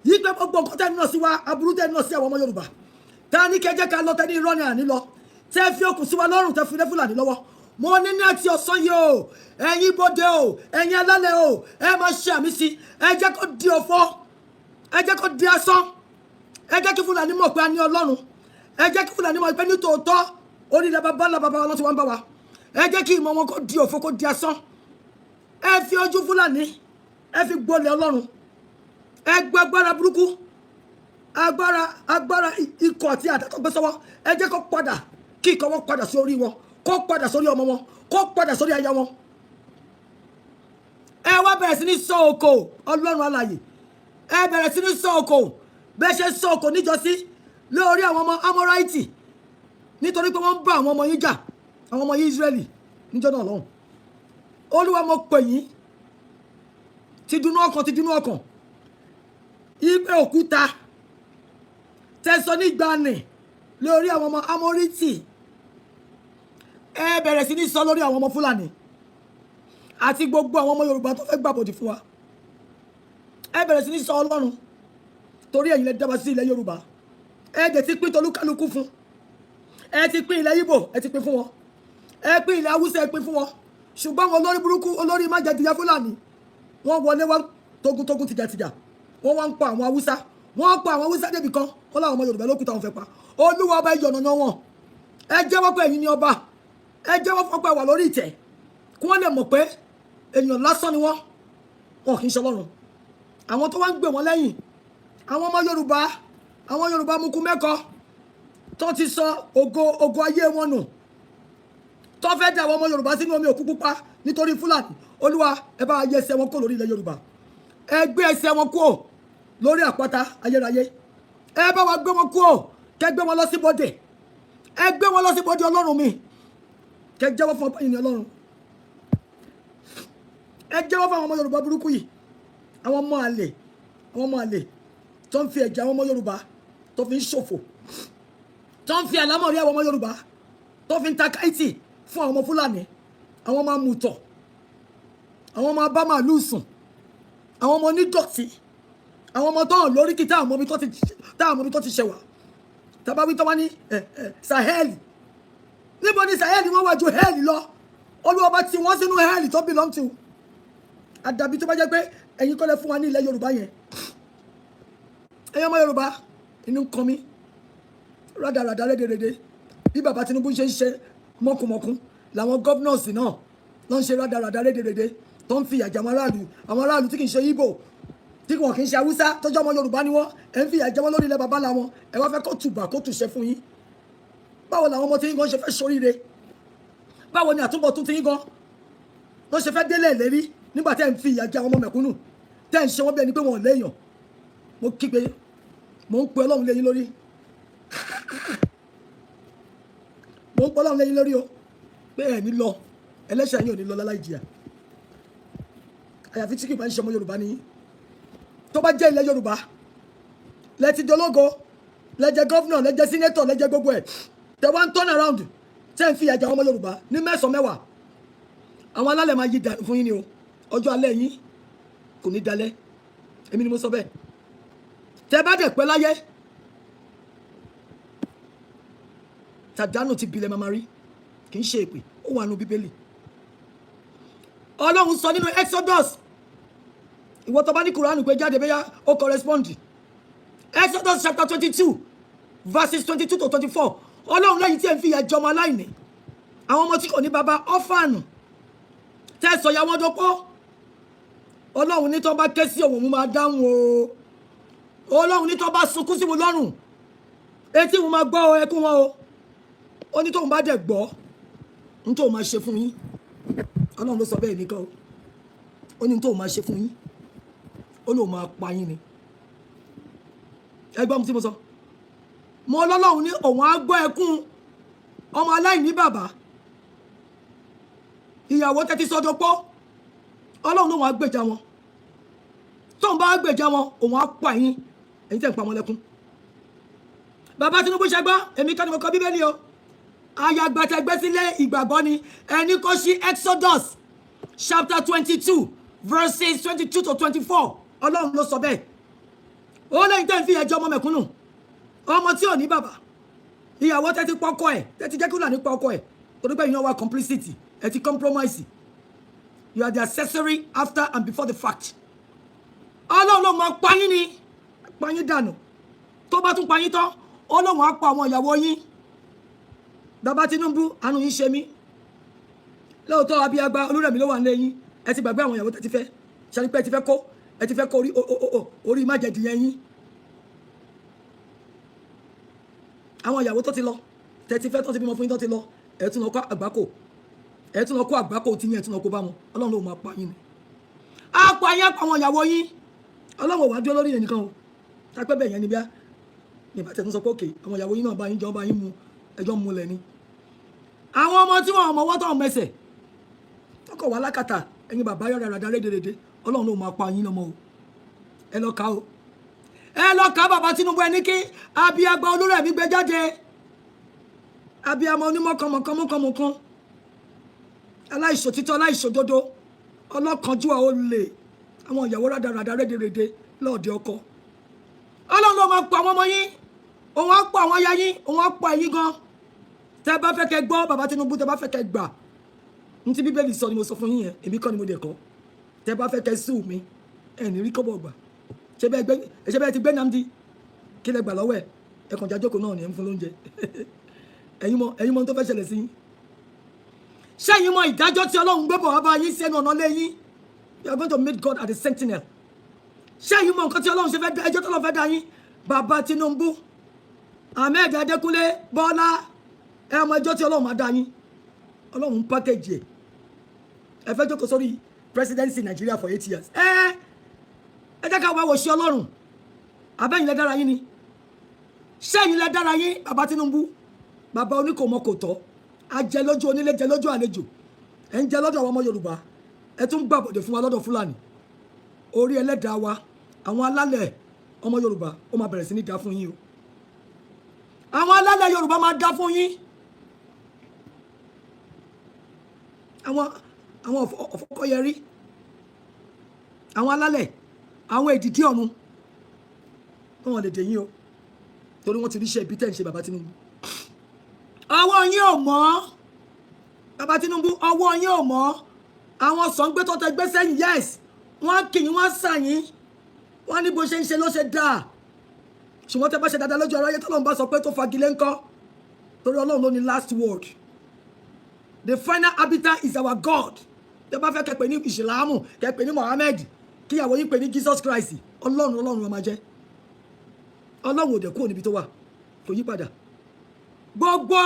yí pé gbogbo nǹkan tẹ́ ń nà sí wa, aburú tẹ́ ń nà sí àwọn ọmọ Yorùbá, tá a ní kẹjẹ́ ká lọ, tẹ́ ní irọ́ ni, àní lọ, tẹ́ fi okùn sí wa lọ́rùn, tẹ́ fi lé Fúlàní lọ́wọ́, mo ní ní àti ọ̀sán yìí o, ẹ̀yin bọ́dẹ o, ẹ̀yin alálẹ̀ o, ẹ máa ṣe àmì sí. Ẹ jẹ́ kó di ọ̀fọ̀, ẹ jẹ́ kó di asán. Ẹ jẹ́ kí Fúlàní mọ̀ pé a ní Ọlọ́run. Ẹ jẹ́ kí Fúlàní mọ̀ pé nítòótọ́ orílẹ̀ bàbá ńlá bàbá wọn tí wọ́n ń bá wa. Ẹ jẹ́ kí ìmọ̀ wọn kó di òfo, kó di asán. Ẹ fi ojú Fúlàní, ẹ fi gbolẹ̀ Ọlọ́run. Ẹ gbọ́ agbára burúkú, agbára ikọ̀ àti àdá tó gbé sọ́wọ́, ẹ jẹ́ kó padà, kí ikọ̀ wọn padà sí orí wọn, kó padà sórí ọmọ wọn, kó padà sórí aya wọn. Ẹ wá bẹ̀rẹ̀ sí ní sọ òkò Ọlọ́run alààyè. Ẹ bẹ̀rẹ̀ sí ní sọ òkò bẹ́ẹ̀ ṣe sọ òkò níjọ́sí lórí àwọn ọmọ Amóráìtì, nítorí pé wọ́n ń bá àwọn ọmọ yín jà, àwọn ọmọ yín Ísírẹ́lì níjọ́ náà lọ́hùn. Olúwa, mo pè yín ti dúnú ọkàn, ti dúnú ọkàn ipe òkúta tẹsán nígbàanì lórí àwọn ọmọ Amórítì, ẹ bẹ̀rẹ̀ sí ní sọ lórí àwọn ọmọ Fúlàní àti gbogbo àwọn ọmọ Yorùbá tó fẹ́ gbàbọ̀dì fún wa. Ẹ bẹ̀rẹ̀ sí ní sọ, Ọlọ́run, torí ẹ̀yin lẹ dábàá sí ilẹ̀ Yorùbá. Ẹ dẹ̀ ti pín tolúkálukú fún. Ẹ ti pín ilẹ̀ Ìgbò, ẹ ti pín fún wọn. Ẹ pín ilẹ̀ Haúsá, ẹ pín fún wọn. Ṣùgbọ́n àwọn olórí burúkú, olórí májẹ̀dìyà Fúlàní, wọ́n wọlé wá togun-togun, tìjàtìjà. Wọ́n wá ń pa àwọn Haúsá, wọ́n pa àwọn Haúsá débi kan, wọ́n láwọn ọmọ Yorùbá lókùtà wọn fẹ́ pa. Olúwa ọba, ìyọ̀nà wọn. Ẹ jẹ́wọ́ pé ẹ̀yin ni ọba. Ẹ jẹ́wọ́ fún pé wà lórí ìtẹ́, kí wọ́n lè mọ̀ pé èèyàn lásán ni wọ́n, wọn kì í ṣe Ọlọ́run. Àwọn tó wá ń gbè wọ́n lẹ́yìn, àwọn ọmọ Yorùbá, àwọn Yorùbá mukú mẹ́kọ tó ti sọ ògo ayé wọn nù, tó fẹ́ dà àwọn ọmọ Yorùbá sínú omi òkú pupa nítorí Fúlàní, Olúwa, ẹ bá yẹ ẹsẹ̀ wọn kó lórí ilẹ̀ Yorùbá. Ẹ gbé ẹsẹ̀ wọn kúrò lórí àpáta ayérayé. Ẹ bá wa gbé wọn kúrò, kẹ gbé wọn lọ sí bọ́dẹ̀. Ẹ gbé wọn lọ sí bọ́dẹ̀, Ọlọ́run mi. Kẹ jẹ́wọ́ fún ọba yìí ní Ọlọ́run. Ẹ jẹ́wọ́ fún àwọn ọmọ Yorùbá burúkú yìí, àwọn ọmọ àlè, àwọn ọmọ àlè tó ń fi ẹ̀jẹ̀ àwọn ọmọ Yorùbá tó fi ń ṣòfò, tó ń fi àlámọ̀rí àwọn ọmọ Yorùbá tó fi ń ta káìtì fún àwọn ọmọ Fúlàní, àwọn ọmọ amùtọ̀, àwọn ọmọ abá màálù sùn, àwọn ọmọ onídọ̀tí, àwọn ọmọ tó hàn lórí kí táwọn ọmọ ibi tó ti ṣẹ̀wà. Tàbá wí tọ́wá ní ẹ ẹ Sahel, níbo ni Sahel? Wọ́n wá ju hell lọ. Olúwa bá ti wọ́n sínú hell tó belong to. Àdàbí tó bá jẹ́ pé ẹ̀yin kọ́ lẹ fún wa ní ilẹ̀ Yorùbá yẹn. Ẹ̀yin ọmọ Yorùbá, inú ń kan mí rádaràdà, rédèrèdè. Bí bàbá Tinubu ṣe ń ṣe mọ́kùmọ́kùn làwọn governors náà ló ń ṣe rádaràdà, rédèrèdè, tó ń fi ìyà jẹ àwọn aráàlú, àwọn aráàlú tí kì í ṣe Ìgbò, tí wọn kì í ṣe Haúsá, tọ́jú ọmọ Yorùbá ni wọ́n. Ẹ̀ ń fi ìyà jẹ wọ́n lórí ilẹ̀ bàbá làwọn. Ẹ wá fẹ́ kó tùbà kó tùṣẹ́ fún yín. Báwo làwọn ọmọ tí yín gan ṣe fẹ́ ṣoríire? Báwo ni àtúbọ̀tún tí yín gan ló ṣe fẹ́ délé ìlérí nígbà tẹ́ ń fi ìyà jẹ àwọn ọmọ mẹ̀kúnnù, tẹ́ ń ṣe wọ́n bí ẹni pé wọn ò léèyàn? Mo kígbe, mo ń pe Ọlọ́run lé yín lórí, mo ń pe Ọlọ́run lé yín lórí o, pé ẹ̀ ní lọ, ẹlẹ́ṣẹ̀ yín ò ní lọ láláì jìyà, àyàfi tí kì í bá ń ṣe ọmọ Yorùbá ní. Tó bá jẹ́ ilẹ̀ Yorùbá lẹ ti dológo, lẹ jẹ́ governor, lẹ jẹ́ senator, lẹ jẹ́ gbogbo ẹ̀, tẹ wá ń turn around, tẹ́ ń fi ìyà jẹ àwọn ọmọ Yorùbá ní mẹ́sàn-án mẹ́wàá, àwọn alálẹ̀ máa yí dànù fún yín ni o. Ọjọ́ alẹ́ yín kò ní dalẹ̀, èmi ni mo sọ bẹ́ẹ̀. Tẹ bá dẹ̀ pẹ́ láyé, tàdánù ti bilẹ̀ mama rí. Kì í ṣe èpè, ó wà nù Bíbélì. Ọlọ́run sọ nínú Exodus, ìwọ tó bá ní Kùránù pé jáde, bẹ́yà ó correspond. Exodus chapter 22 verses 22 to 24. Ọlọ́run lẹ́yìn tí ẹ̀ ń fi ìyà jẹ ọmọ aláìní, àwọn ọmọ tí kò ní baba, orphan, tẹ́ sọ ya wọ́n dọ́pọ́, Ọlọ́run ní tó bá ké sí òun, máa dáhùn o. Ọlọ́run ní tó bá sunkún sí wọn lọ́rùn, etí wọn máa gbọ́ ọ ẹkún wọn o. Ó ní tóun bá dẹ̀ gbọ́, ní tóun máa ṣe fún yín. Ọlọ́run ló sọ bẹ́ẹ̀ nìkan o. Ó ní tóun máa ṣe fún yín, ó lóun máa pa yín ni. Ẹ gbọ́ mi tí mo sọ. Mo lọ́lọ́run ní òun á gbọ́ ẹkún ọmọ aláìní bàbá, ìyàwó tẹ́tí sọ́dọ̀ pọ́. Ọlọ́run lóun á gbèjà wọn. Tóun bá gbèjà wọn, òun á pa yín, ẹ̀yin tẹ̀ ń pa wọn lẹ́kún. Bàbá Tinubu, ṣẹgbọ́n èmi kọ́ ni mo kọ Bíbélì o. Ayagbatẹgbẹ́ sílẹ̀ ìgbàgbọ́ ni ẹni kó sí Exodus chapter 22 verses 22 to 24. Ọlọ́run ló sọ bẹ́ẹ̀. Ó lẹ́yìn tẹ́ ń fi ẹjọ́ ọmọ mẹ̀kúnnù, ọmọ tí ò ní bàbá, ìyàwó tẹ́tí pọ́kọ ẹ̀, tẹ́tí jẹ́ kí Fúlàní pa ọkọ ẹ̀, torí pé ìyẹn wà complicity, ẹ ti compromise. You are the accessory after and before the fact. Ọlọ́run ló máa pa yín ni, pa yín dànù. Tó bá tún pa yín tán, Ọlọ́run á pa àwọn ìyàwó yín. Bàbá Tinubu, àánú yín ṣe mí lóòótọ́. Abíyagba Olúrẹ̀mí ló wà nílé yín. Ẹ ti gbàgbé àwọn ìyàwó tẹ́ ti fẹ́ ṣe pé ẹ ti fẹ́ kó orí orí májẹ̀dìyẹn yín. Àwọn ìyàwó tó ti lọ, tẹ́ ti fẹ́, tó ti bímọ fún yín, tó ti lọ, ẹ tún lọ kó àgbákò, ẹ tún lọ kó àgbákò tí yín, ẹ tún lọ kó bá wọn. Ọlọ́run ló máa pa yín ni, á pa yín, á pa àwọn ìyàwó yín. Ọlọ́run ò wá dúró lórí yẹn nìkan o. Tápẹ́ bẹ́ẹ̀ yẹn ni bíá ní ìbátẹ̀ tún sọ pé òkè àwọn ìyàwó yín náà bá yín jọ, bá yín mu, ẹjọ́ múlẹ̀ ni. Àwọn ọmọ tí wọn mọwọ́ tó mẹsẹ̀ tọkọ̀ wá lákàtà ẹ̀yin bàbá yọ̀rọ̀ ràdà rédèrèdè, Ọlọ́run ló máa pa yín lọ́mọ o. Ẹ lọ kà o, ẹ lọ kà. Bàbá Tinubu, ẹni kí abiyagba Olúrẹ̀mí gbé jáde, abiyamọ onímọ̀kànmọ̀kànmọ̀kànmọ̀kàn, aláìṣòtítọ́, aláìṣòdodo, ọlọ́kànjúwà, olè, àwọn ìyàwó rádaràdà rédèrèdè lọ́ọ̀dẹ ọkọ. Ọlọ́run ló máa pa àwọn ọmọ yín, òun á pa àwọn aya yín, òun á pa ẹ̀yin gan. Tẹ́ bá fẹ́ kẹ́ gbọ́, bàbá Tinubu, tẹ́ bá fẹ́ kẹ́ gbà, ní tí Bíbélì sọ ni mo sọ fún yín yẹn, èmi kọ́ ni mo dẹ̀ kọ́. Tẹ́ bá fẹ́ kẹ́ sùn mí, ẹ̀ ní rí kọ́bọ̀ gbà. Ṣé bẹ́ẹ̀ ti gbé Nnamdi, kí lẹ gbà lọ́wọ́ ẹ̀? Ẹ kàn jájókòó náà ní ẹ̀ ń fún lóúnjẹ. Ẹ̀yin mọ tó fẹ́ ṣẹlẹ̀ sí yín. Ṣẹ́yìn mọ ìdájọ́ tí Ọlọ́run gbé bọ̀ wá bá yín sẹ́nu ọ̀nà lẹ́yìn? You are going to meet God at the sentinel. Ṣẹ́yìn mọ nǹkan tí Ọlọ́run ṣe fẹ́ ẹjọ́ tó lọ́ fẹ́ dá yín? Bàbá Tinubu, Ahmed Adékúnlé Bọ́lá, ẹ mọ ẹjọ́ tí Ọlọ́run máa dá yín. Ọlọ́run ń package ẹ̀. Ẹ fẹ́ jókòó sórí presidency Nigeria for 8 years. Ẹ jẹ́ ká wá wò ṣe Ọlọ́run. Abẹ́yìn lẹ dára yín ni? Ṣẹ́yìn lẹ dára yín, bàbá Tinubu? Bàbá oníkòmọkòtọ́, ajẹ lójú onílé, jẹ lójú àlejò. Ẹ ń jẹ lọ́dọ̀ àwọn ọmọ Yorùbá, ẹ tún gbàbọ̀dẹ̀ fún wa lọ́dọ̀ Fúlàní. Orí ẹlẹ́dàá wa, àwọn alálẹ̀ ọmọ Yorùbá, ó máa bẹ̀rẹ̀ sí ní dá fún yín o. Àwọn alálẹ̀ Yorùbá máa dá fún yín. Àwọn ọ̀fọ́kọ́yẹrí, àwọn alálẹ̀, àwọn èdìdí ọ̀run, wọn lè dè yín o. Torí wọ́n ti ríṣẹ́ ibi tẹ́ ń ṣe, bàbá Tinubu. Ọwọ́ yín ò mọ́, bàbá Tinubu, ọwọ́ yín ò mọ́. Àwọn sọ̀ǹgbé tó tẹ gbé sẹ́yìn, yes, wọ́n kì yín, wọ́n sà yín, wọ́n ní bó ṣe ń ṣe ló ṣe dáa. Ṣùgbọ́n tẹ bá ṣe dáadáa lójú aráyé, tọ́lọ́run bá sọ pé tó fagilé ńkọ́? Torí Ọlọ́run ló ní last word. The final arbiter is our God. Tẹ bá fẹ́ kẹ́ pè ní Ìsìlámù, kẹ́ pè ní Mohammed, kíyàwó yín pè ní Jesus Christ, Ọlọ́run, Ọlọ́run ló máa jẹ́. Ọlọ́run ò dẹ̀ kúrò níbi tó wà, kò yí padà. Gbogbo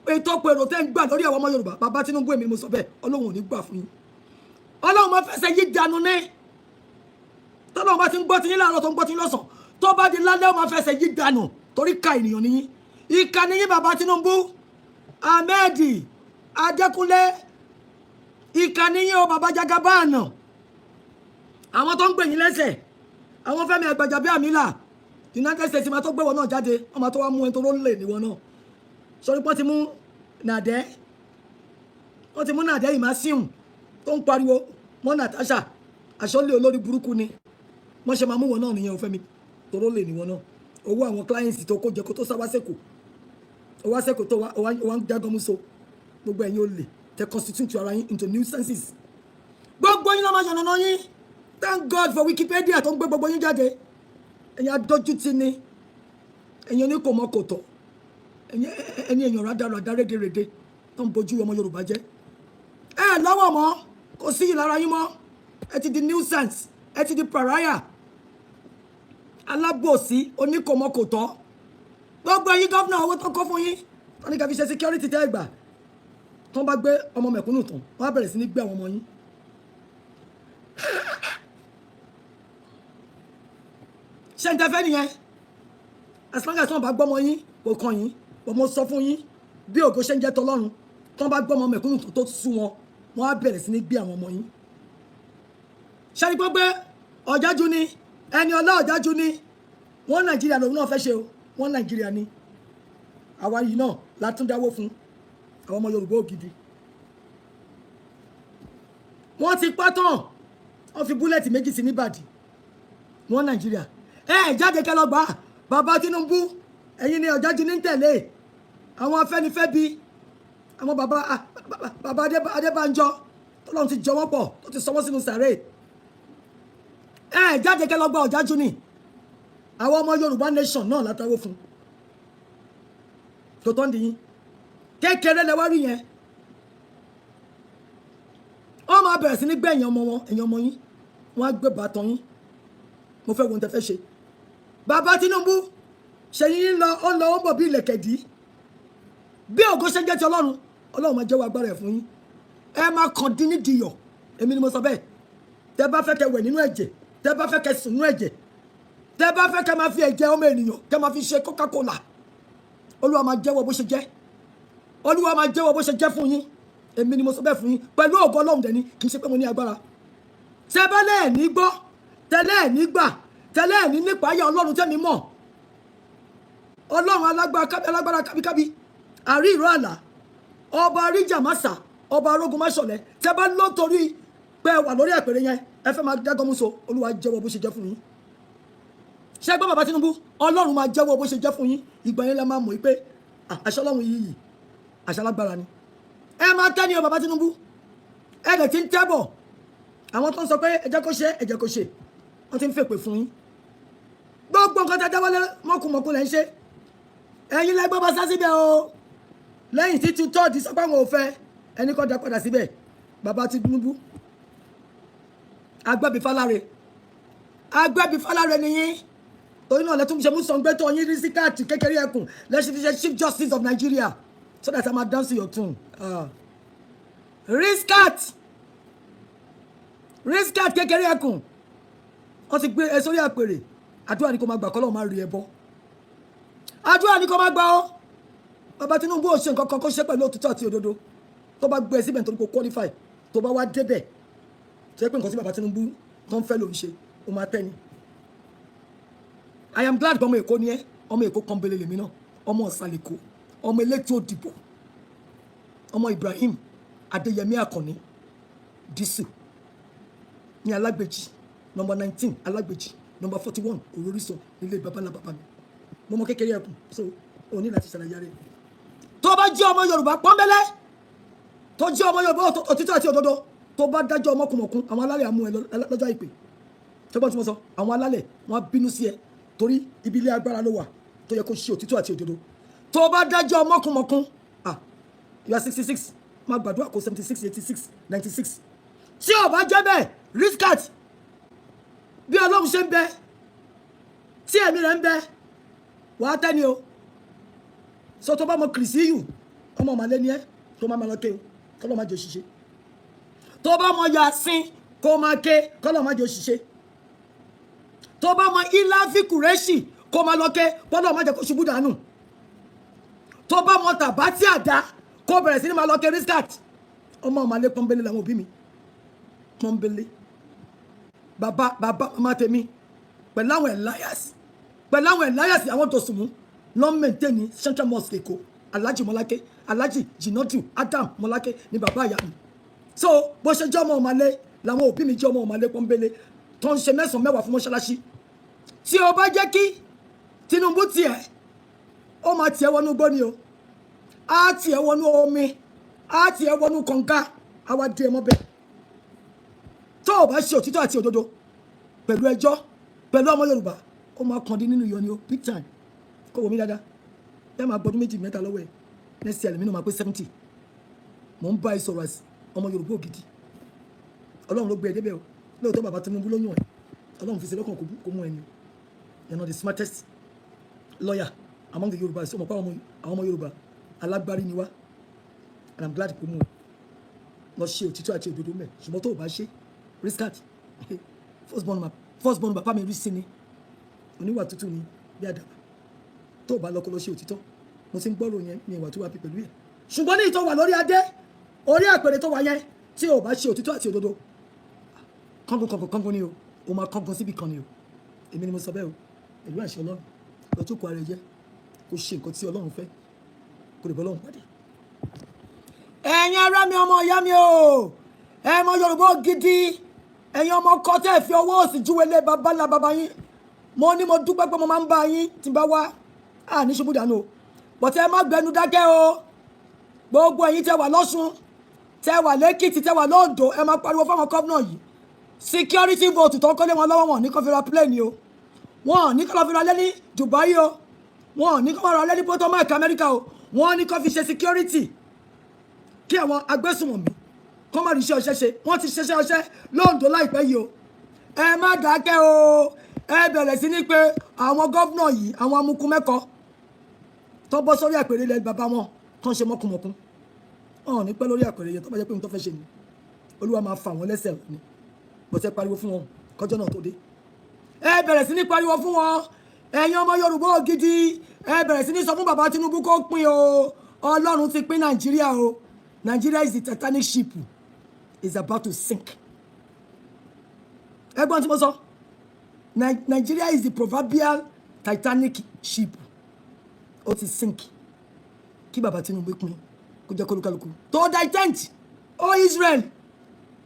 ètò pèrò tẹ́ ń gbà lórí àwọn ọmọ Yorùbá, bàbá Tinubu, èmi mo sọ bẹ́ẹ̀, Ọlọ́run ò ní gbà fún yín. Ọlọ́run máa fẹsẹ̀ yí dànù ní. Tọ́lọ́run bá ti ń gbọ́ ti yín láàárọ̀, tó ń gbọ́ ti yín lọ́sàn, tó bá di lálẹ́, ó máa fẹsẹ̀ yí dànù, torí ka ènìyàn nìyí, ìkà nìyí. Bàbá Tinubu, Ahmed Adékúnlé, ìkà nìyí o. Bàbá Jagabáànà, àwọn tó ń gbè yín lẹ́sẹ̀, àwọn Fẹ́mi Àgbàjàbíàmílà, United States máa tó gbé wọn náà jáde. Wọ́n máa tó wá mú ẹni tó ló lè níwọ̀n náà. Sọrí pọ́n ti mú nàdẹ́, wọ́n ti mú nàdẹ́ ìmásíùn tó ń pariwo mọ́ Natasha àṣọlé, olórí burúkú ni. Wọ́n ṣe máa mú wọn náà nìyẹn o. Fẹ́mi tó lè níwọ̀n náà, owó àwọn clients tó kó jẹ kó tó sá wá sẹ́kù, ó wá sẹ́kù tó wá ń jágọ́mú so. Gbogbo ẹ̀yin olè tẹ constitute ara yín into nuisances, gbogbo yín ló máa yànnàná yín. Thank God for Wikipedia tó ń gbé gbogbo yín jáde. Ẹ̀yin adójútì ni, ẹ̀yin oníkòmọkòtò, ẹ̀yin èèyàn rádaràdá, rédèrèdè tó ń bojú ọmọ Yorùbá jẹ́. Ẹ lọ́wọ́ mọ́, kò sí ìlara yín mọ́. Ẹ ti di nuisance, ẹ ti di pariah, alábòsí, oníkòmọkòtò. Gbogbo ẹ̀yin governor, owó tó kọ́ fún yín tó ní ká fi ṣe security tẹ́ gbà, tó ń bá gbé ọmọ mẹ̀kúnnù tán, wọ́n á bẹ̀rẹ̀ sí ní gbé àwọn ọmọ yín. Ṣé n tẹ́ fẹ́ nìyẹn? As long as wọ́n bá gbọ́mọ yín, kò kàn yín. Bọ́ mo sọ fún yín, bí ògo ṣe ń jẹ́ tọlọ́run, tó ń bá gbọ́mọ mẹ̀kúnnù tó sú wọn, wọ́n á bẹ̀rẹ̀ sí ní gbé àwọn ọmọ yín. Ṣé ni gbogbo ọ̀jájú ni ẹni ọlá, ọ̀jájú ni wọ́n. Nàìjíríà lòun náà fẹ́ ṣe o. Wọ́n Nàìjíríà ni àwa yìí náà látúndáwó fún àwọn ọmọ Yorùbá ògidì. Wọ́n ti pátán, wọ́n fi bullet méjì sí níbàdí. Wọ́n Nàìjíríà, ẹ jáde kẹ́ lọ gbà. Bàbá Tinubu, ẹ̀yin ni ọ̀jájú ní tẹ̀lé àwọn Afẹ́nifẹ́bi, àwọn bàbá bàbá Adébánjọ tọ́lọ́run ti jọ wọ́n pọ̀, tó ti sọ wọ́n sínú sàréè. Ẹ jáde kẹ́ lọ gba ọ̀jájú ni. Àwọn ọmọ Yorùbá nation náà látàwọ́ fún tó tọ́ ń di yín kékeré lẹ wá rí yẹn. Wọ́n máa bẹ̀rẹ̀ sí ní gbé ẹ̀yìn ọmọ wọn, ẹ̀yìn ọmọ yín, wọ́n á gbé bàtàn yín. Mo fẹ́ wo ohun tẹ́ fẹ́ ṣe. Bàbá Tinubu, ṣèyí ń lọ, ó ń lọ, ó ń bọ̀ bí ilẹ̀kẹ̀dí. Bí ògo ṣe ń jẹ́ ti Ọlọ́run, Ọlọ́run máa jẹ́wọ́ agbára ẹ̀ fún yín. Ẹ máa kàn dín ní diyọ̀. Èmi ni mo sọ bẹ́ẹ̀. Tẹ́ bá fẹ́ kẹ́ wẹ̀ nínú ẹ̀jẹ̀, tẹ́ bá fẹ́ kẹ́ sùn nínú ẹ̀jẹ̀, tẹ́ bá fẹ́ kẹ́ máa fi ẹ̀jẹ̀ ọmọ ènìyàn kẹ́ máa fi ṣe Coca-Cola, Olúwa máa jẹ́wọ́ bó ṣe jẹ́. Olúwa máa jẹ́wọ́ bó ṣe jẹ́ fún yín. Èmi ni mo sọ bẹ́ẹ̀ fún yín pẹ̀lú ògo Ọlọ́run dẹ̀ ni, kì í ṣe pé mo ní agbára. Tẹ́ bá lẹ́ẹ̀ ní gbọ́, tẹ́lẹ̀ ní gbà, tẹ́lẹ̀ ní nípayà Ọlọ́run tẹ́mi mọ̀, Ọlọ́run alágbára kábíkábí, àrí ìró àlà, ọba àríjàmásà, ọba arógun máṣọ̀lẹ̀, tẹ́ bá lọ́ torí pé ẹ wà lórí àpèrè yẹn, ẹ fẹ́ máa dágọ́mú so, Olúwa jẹ́wọ́ bó ṣe jẹ́ fún yín. Ṣé gbọ́, bàbá Tinubu? Ọlọ́run máa jẹ́wọ́ bó ṣe jẹ́ fún yín. Ìgbà yẹn la máa mọ̀ pé àṣẹ Ọlọ́run yìí, àṣẹ alágbára ni. Ẹ máa tẹ́ ni o, bàbá Tinubu. Ẹ dẹ̀ ti ń tẹ́bọ̀. Àwọn tó ń sọ pé ẹ jẹ́ kó ṣe, ẹ jẹ́ kó ṣe, wọ́n ti ń fèpè fún yín. Gbogbo nǹkan tẹ́ dáwọ́lé, mọ́kùmọ́kù lẹ́ ń ṣe. Ẹ̀yin lẹ́gbọ́n bá sá síbẹ̀ o. Lẹ́yìn tí two-third sọ pé àwọn ò fẹ́ ẹni kọ́ da padà síbẹ̀. Bàbá Tinubu, agbẹ́bí fáláre, agbẹ́bí fáláre nìyí. Torí náà lẹ́tún ṣe mú sọ̀ngbẹ́tọ̀ yín rí sí káàtì kékeré ẹkùn lẹ́sìn fi ṣe Chief Justice of Nigeria, so that I ma dance to your tune. Riskat, Riskat kékeré ẹkùn, wọ́n ti gbé ẹ sórí àpèrè. Àdúrà ni kò máa gbà, kọ́ lọ́wọ́ máa rí ẹ bọ́. Àdúrà ni kò máa gbà ọ́. Bàbá Tinubu ò ṣe nǹkan kan kó ṣe pẹ̀lú òtítọ́ àti òdodo. Tó bá gbé ẹ síbẹ̀ nítorí kò qualify, tó bá wá débẹ̀ tó yẹ pé nǹkan tí bàbá Tinubu tó ń fẹ́ ló ń ṣe, ó máa tẹ́ ni. I am glad ọmọ Èkó ni ẹ. Ọmọ Èkó kan bele lèmi náà, ọmọ ọ̀sàlẹ̀kọ, ọmọ elétí òdìbò, ọmọ Ibrahim Adéyẹmí Àkànní Dísù ní Alágbèjì, number 19 Alágbèjì, number 41 Òròrísọ, nílé babalá bàbá mi. Mo mọ kékeré ẹkùn, so o ní láti ṣàlàyé rẹ. Tó bá jẹ́ ọmọ Yorùbá pọ́nbélé, tó jẹ́ ọmọ Yorùbá òtítọ́ àti òdodo, tó bá dájọ́ ọmọkùnmọ̀kún, àwọn alálẹ̀ àmú ẹ lọ́jọ́ àìpé. Tó bá tí mo sọ, àwọn alálẹ̀ wọn á bínú sí ẹ, torí ibi ilé agbára ló wà tó yẹ kó ṣe òtítọ́ àti òdodo. Tó bá dájọ́ ọmọkùnmọ̀kún, ah, you are 66, máa gbàdúrà kó 76, 86, 96. Tí ò bá jẹ́ bẹ́ẹ̀, Riskat, bí Ọlọ́run ṣe ń bẹ tí ẹ̀mí rẹ̀ ń bẹ, wàá tẹ́ni o. Sọ tó bá mọ kìrìsìyù, ọmọ màlẹ́ ni ẹ, tó máa ma lọ ké o, kọ́lọ́ má jẹ́ òṣìṣẹ́. Tó bá mọ Yasin, kó máa ké, kọ́lọ́ má jẹ́ òṣìṣẹ́. Tó bá mọ Ìláfi Kùrẹ́ṣì, kó máa lọ ké, kọ́lọ́ má jẹ́ kó ṣubú dànù. Tó bá mọ tàbátì àdá, kó bẹ̀rẹ̀ sí ní máa lọ ké. Riskat, ọmọ màlẹ́ pọ́nbélé làwọn òbí mi, pọ́nbélé. Bàbá bàbá màmá tèmi pẹ̀lú àwọn Elias, àwọn tó sùnmù lọ́n maintain ní Central Mosque Èkó. Alhaji Mọ́láké, Alhaji Jinadu Adam Mọ́láké ní bàbá ìyá mi. So bó ṣe jẹ́ ọmọ ọmọlé làwọn òbí mi jẹ́ ọmọ ọmọlé pọ́nbélé tó ń ṣe mẹ́sàn-án mẹ́wàá fún mọ́ṣáláṣí. Tí o bá jẹ́ kí Tinubu tiẹ̀, ó máa tiẹ̀ wọnú gbó ni o, á tiẹ̀ wọnú omi, á tiẹ̀ wọnú kànga, á wá dé ẹ mọ́ bẹ́ẹ̀. Tó o bá ṣe òtítọ́ àti òdodo pẹ̀lú ẹjọ́ pẹ̀lú ọmọ Yorùbá, ó máa kàn dín nínú ìyọ ni o, big time. Kó wò mí dáadáa, ẹ máa gbọdún méjì mẹ́ta lọ́wọ́ ẹ. Next year lèmi náà máa pé 70. Mò ń bá ẹ sọ̀rọ̀ àsì ọmọ Yorùbá ògidì. Ọlọ́run ló gbé ẹ débẹ̀ o. Lóòótọ́, bàbá Tinubu ló yàn ẹ́. Ọlọ́run fi ṣe lọ́kàn kó mú ẹni. You are not the smartest lawyer among the Yorùbá. Ọmọ pa àwọn ọmọ Yorùbá alágbárí ni wá, and I'm glad kó mú ẹ lọ ṣe òtítọ́ àti òdodo mẹ́. Ṣùgbọ́n tó o bá ṣe, Riskat, first born bàbá mi rí sí ni, oníwà tútù ni bí àdàbà. Tó o bá lọ, kó lọ ṣe òtítọ́. Mo ti ń gbọ́rò yẹn ní ìwà tó wà bí pẹ̀lú ẹ̀. Ṣùgbọ́n ní ìtọ́ wà lórí adé orí àpèrè tó wà yẹn, tí o bá ṣe òtítọ́ àti òdodo, kángun kángun kángun ni o, o máa kángun síbi kan ni o. Èmi ni mo sọ bẹ́ẹ̀ o, pẹ̀lú àṣẹ Ọlọ́run. Lọ jókòó ara ẹ jẹ́, kó ṣe nǹkan tí Ọlọ́run fẹ́, kó lè bọ́ Ọlọ́run pàdé. Ẹ̀yin ará mi, ọmọ ìyá mi o, ẹ mọ Yorùbá gidi, ẹ̀yin ọmọ ọkọ tẹ́ ẹ fi ọwọ́ òsì júwe lé bàbá ńlá bàbá yín, mo ní mo dúpẹ́ pé mo máa ń bá yín tí n bá wá à ní ṣubú dànù o. Bọ̀tẹ́ ẹ má gbẹnu dákẹ́ o. Gbogbo ẹ̀yin tẹ́ wà lọ́ṣun, tẹ́ wà lẹ́kìtì, tẹ́ wà lóńdó, ẹ máa pariwo fáwọn gómìnà yìí. Security vote tó ń kọ́lé wọn lọ́wọ́, wọn ní kó fi ra plane o, wọn ní kó lọ fi ra lé ní Dubai o, wọn ní kó ra lé ní Potomac, America o. Wọn ní kó fi ṣe security kí àwọn agbésùnmọ̀mí kó má rí iṣẹ́ ọṣẹ́ ṣe. Wọ́n ti ṣiṣẹ́ ọṣẹ́ lóńdó láìpẹ́ yìí o. Ẹ má dákẹ́ o. Ẹ bẹ̀rẹ̀ sí ní pé àwọn gómìnà yìí, àwọn amukun mẹ́kọ̀ọ́ tó bọ́ sórí àpèrè ilẹ̀ bàbá wọn tó ń ṣe mọ́kùmọ̀kùn, wọn ò ní pẹ́ lórí àpèrè yẹn. Tó bá jẹ́ pé ohun tó fẹ́ ṣe ni, Olúwa máa fà wọ́n lẹ́sẹ̀ ni. Bọ́sẹ̀ pariwo fún wọn kọjọ́ náà tó dé. Ẹ bẹ̀rẹ̀ sí ní pariwo fún wọn. Ẹ̀yin ọmọ Yorùbá ògidì, ẹ bẹ̀rẹ̀ sí ní sọ fún bàbá Tinubu kó pín o. Ọlọ́run ti pín Nàìjíríà o. Nigeria is the Titanic ship, is about to sink. Ẹgbọ́n tí mo sọ, Nigeria is the proverbial Titanic ship, ó ti sink. Kí bàbá Tinubu pín, kó jẹ́ kólúkálukú tó da tent ó Israel,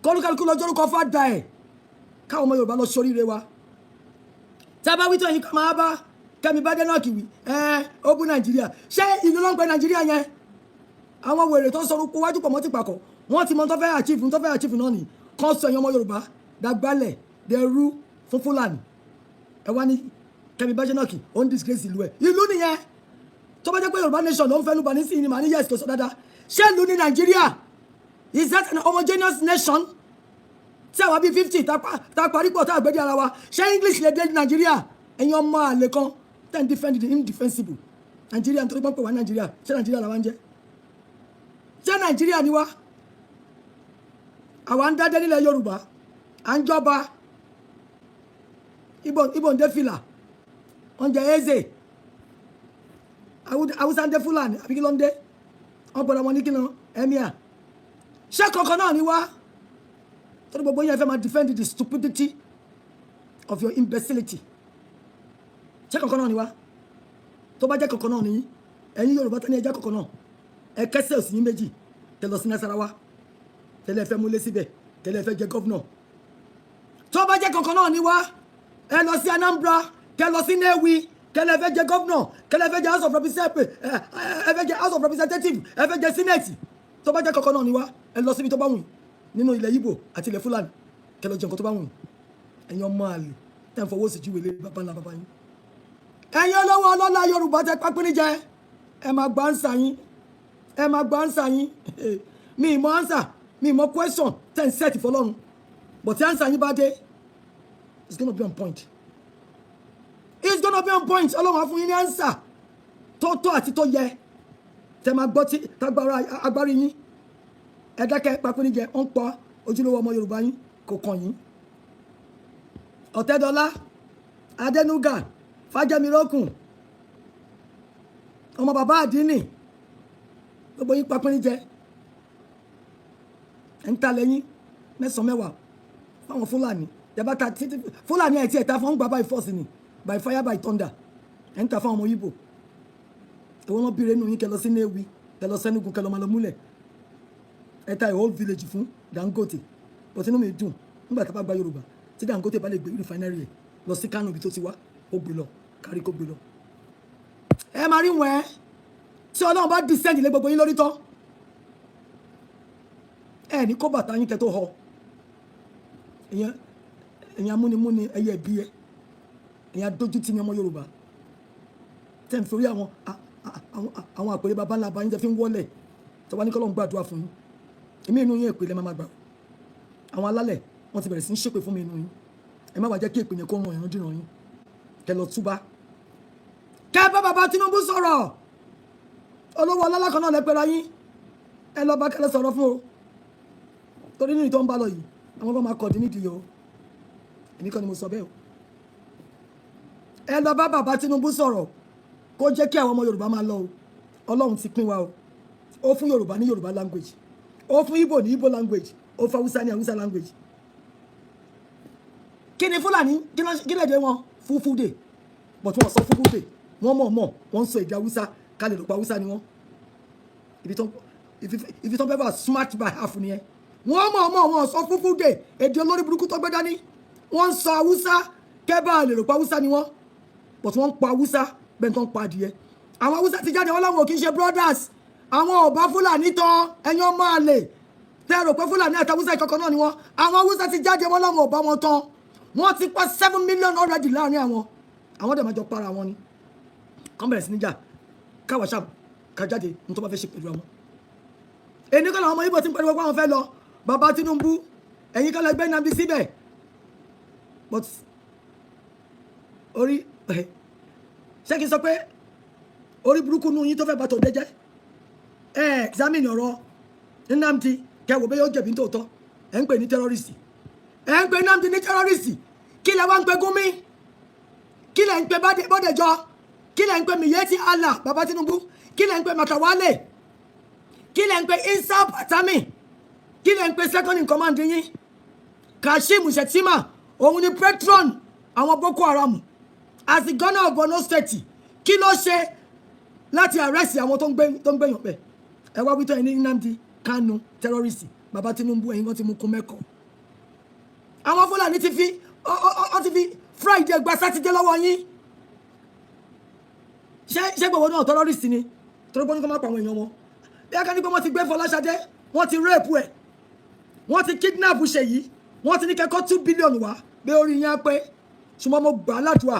kólúkálukú lọ jórúkọ fàdà ẹ̀, káwọn ọmọ Yorùbá lọ sóríire wa. Tá a bá wí tó, ẹ̀yin kan máa bá Kẹ́mi Badenoch wí ẹ, ó bú Nàìjíríà. Ṣé ìlú ló ń pè Nàìjíríà yẹn? Àwọn wèrè tó ń sọ orúkọ wájú pọ̀ mọ́ ti pàkọ́, wọ́n ti mọ tó fẹ́ achieve. Tó fẹ́ achieve náà nì kán sọ ẹ̀yin ọmọ Yorùbá dàgbálẹ̀ dẹrú fún Fúlàní. Ẹ wá ní Kẹ́mi Badenoch ó ń disgrace ìlú ẹ̀. Ìlú nìyẹn. Tó bá jẹ́ pé Yorùbá nation ló ń fẹ́ lùbà nísìnyí ni, màá ní yes, tó sọ dáadáa. Ṣé ìlú ní Nàìjíríà? Is that an homogeneous nation tí àwa bíi 50 tá a parí pọ̀, tá a gbẹ́dí ara wa? Ṣé English lè dé Nàìjíríà? Ẹ̀yin ọmọ àlè kan ten defend the indefensible Nàìjíríà nítorí pọ́npẹ́ wá Nàìjíríà. Ṣé Nàìjíríà làwa ń jẹ́? Ṣé Nàìjíríà ni wá? Àwa ń dádé nílẹ̀ Yorùbá, à ń jọba. Ibo ń dé fìlà, wọ́n jẹ eze. Haúsá ń dé Fúlàní, àbí kí ló ń dé? Wọ́n gbọ́dọ̀ wọn ní kí ló emir. Ṣé kankan náà ni wá? Torí gbogbo yẹn fẹ́ máa defend the stupidity of your imbecility. Ṣé kankan náà ni wá? Tó bá jẹ́ kankan náà ni, ẹ̀yin Yorùbá tẹ́ ní ẹjẹ́ kankan náà, ẹ kẹsẹ̀ òsì yín méjì, tẹ lọ sí Nasarawa, tẹ́lẹ̀ fẹ́ múlé síbẹ̀, tẹ́lẹ̀ fẹ́ jẹ governor. Tó bá jẹ́ kankan náà ni wá, ẹ lọ sí Anambra, kẹ lọ sí Nnewi. Kẹlẹ́ fẹ́ jẹ governor, kẹlẹ́ fẹ́ jẹ House of Representative, ẹ fẹ́ jẹ House of Representative, ẹ fẹ́ jẹ Senate. Tó bá jẹ́ kankan náà ni wá, ẹ lọ síbi tó bá wù yín nínú ilẹ̀ Ìgbò àti ilẹ̀ Fúlàní, kẹ lọ jẹ nǹkan tó bá wù yín. Ẹ̀yin ọmọ àlè tẹ́ ń fọwọ́ sí júwèé lé bàbá ńlá bàbá yín. Ẹ̀yin olówó ọlọ́lá Yorùbá tẹ́ pápínì jẹ, ẹ máa gba answer yín, ẹ máa gba answer yín. Mi ì mọ answer, mi ì mọ question tẹ́ ń set fọlọ́run, but tí answer yín bá dé, it's gonna be on point, it's gonna be on point. Ọlọ́run á fún yín ní answer tó tọ́ àti tó yẹ tẹ́ máa gbọ́ tí tágbára agbárí yín. Ẹ dákẹ́, pápínì jẹ, ó ń pa ojúlówó ọmọ Yorùbá yín, kò kàn yín. Ọ̀tẹ́dọ́lá, Adẹnuga, Fájẹ́mirókùn, ọmọ bàbá àdínì, gbogbo yín papín jẹ, ẹ̀ ń ta lẹ́yìn mẹ́sàn-án mẹ́wàá fáwọn Fúlàní. Yàrá ta títí Fúlàní ẹ̀ tí ẹ̀ ta fún gbà by force ni, by fire by thunder. Ẹ̀ ń ta fáwọn ọmọ Ìgbò. Ìwọ́n wọn bíire nù yín, kẹ lọ sí Nnewi, kẹ lọ sẹ́nugu, kẹ lọ máa lọ múlẹ̀. Ẹ ta a whole village fún Dangote. But inú mi dùn nígbà tá a bá gba Yorùbá, tí Dangote bá lè gbé refinery ẹ̀ lọ sí Kánò, ibi tó ti wá, ó gbé lọ kárí, kó gbé lọ. Ẹ máa rí wọn ẹ tí Ọlọ́run bá descend lé gbogbo yín lórí tán, ẹ ní kó bàtà yín kẹ tó họ. Ìyẹn ẹ̀yin amúnimúni, ẹyẹ ẹbí ẹ, ẹ̀yin adójútì ní ọmọ Yorùbá tẹ́ ń forí àwọn àpèrè baba ńlá bá yín tẹ́ fi ń wọlé tọ́wá ní kọ́lọ́n gbàdúrà fún yín. Èmi inú yín, èpè lẹ́ máa gbà. Àwọn alálẹ̀ wọ́n ti bẹ̀rẹ̀ sí í ṣépè fún mi inú yín. Ẹ má wàá jẹ́ kí èpè yẹn kó ràn ìran dìran yín. Kẹ lọ túbá, kẹ bá bàbá Tinubu sọ̀rọ̀. Olówó ọlọ́lá kan náà lẹ́pẹ̀rẹ̀ yín, ẹ lọ bá kẹlẹ́ sọ̀rọ̀ fún o, torí nínú ìtọ́ ń bá lọ yìí, àwọn kan máa kọ̀ dín nídìí o. Èmi kọ́ ni mo sọ bẹ́ẹ̀ o. Ẹ lọ bá bàbá Tinubu sọ̀rọ̀, kó jẹ́ kí àwọn ọmọ Yorùbá máa lọ o. Ọlọ́run ti pín wa o. Ó fún Yorùbá ní Yorùbá language, ó fún Igbo ní Igbo language, ó fún Haúsá ní Haúsá language. Kí ni Fúlàní? Kí lè dé wọn? Fúfúdè, but wọ́n sọ fúfúdè, wọ́n mọ̀ mọ̀ wọ́n ń sọ èdè Haúsá ká lè rò pa Haúsá ni wọ́n. Ibi tó bẹ́ẹ̀ bá smart by half nìyẹn. Wọ́n mọ̀ mọ̀ wọ́n sọ fúfúdè, èdè olórí burúkú tó gbé dání. Wọ́n ń sọ Haúsá kẹ́ bá lè rò pa Haúsá ni wọ́n, but wọ́n ń pa Haúsá bẹ́ẹ̀ tó ń pa adìyẹ. Àwọn Haúsá ti jáde, wọ́n láwọn ò kí ń ṣe brothers, àwọn ò bá Fúlàní tán. Ẹ̀yin ọmọ àlè tẹ́ rò pé Fúlàní àti Haúsá ìkọ̀kọ̀ náà ni wọ́n, àwọn Haúsá ti jáde, wọ́n láwọn ò bá wọn tán. Wọ́n ti pa 7 million already láàrin àwọn. Àwọn dẹ̀ máa jọ para wọn ni. Kọ́ bẹ̀rẹ̀ sí níjà, káwa ṣáà ká jáde ní tó bá fẹ́ ṣe pẹ̀lú àwọn. Èní kọ́ làwọn ọmọ Ìgbò ti ń pariwo pé àwọn fẹ́ lọ. Bàbá Tinubu, ẹ̀yin kọ́ lẹ gbé Nnamdi síbẹ̀, but orí ṣé kí n sọ pé orí burúkú nù yín tó fẹ́ bá tó dé jẹ́? Ẹ examine ọ̀rọ̀ Nnamdi, kẹwò bẹ́ẹ̀ yóò jẹ̀bi nítòótọ́. Ẹ̀ ń pè ní terrorist, ẹ̀ ń pè Nnamdi ní terrorist. Kí lẹ wá ń pè Gumi? Kí lẹ ń pè Bọ́dẹ̀jọ? Kí lẹ ń pè Miyetti Allah? Bàbá Tinubu, kí lẹ ń pè Matawalle? Kí lẹ ń pè Isa Pantami? Kí lẹ ń pè second in command yín, Kashim Shettima? Òun ni patron àwọn Boko Haram as the governor of Borno State. Kí ló ṣe láti arrest àwọn tó ń gbé yàn pẹ̀? Ẹ wá wítọ́ ẹ ní Nnamdi Kanu terrorist. Bàbá Tinubu, ẹ̀yin kan ti mú kún mẹ́kọ̀ọ́. Àwọn Fúlàní ti fi ọ ti fi Friday gba Sátidé lọ́wọ́ yín. Ṣé gbogbo náà terrorist ni? Torí pé wọ́n ní kó má pa àwọn èèyàn wọn. Bí a ká ní pé wọ́n ti gbé Fọláṣadé, wọ́n ti rape ẹ̀, wọ́n ti kidnap Ṣèyí, wọ́n ti ní kẹ́kọ̀ọ́ 2 billion wá bí orí yẹn á pé. Ṣùgbọ́n mo gbà á ládùúà,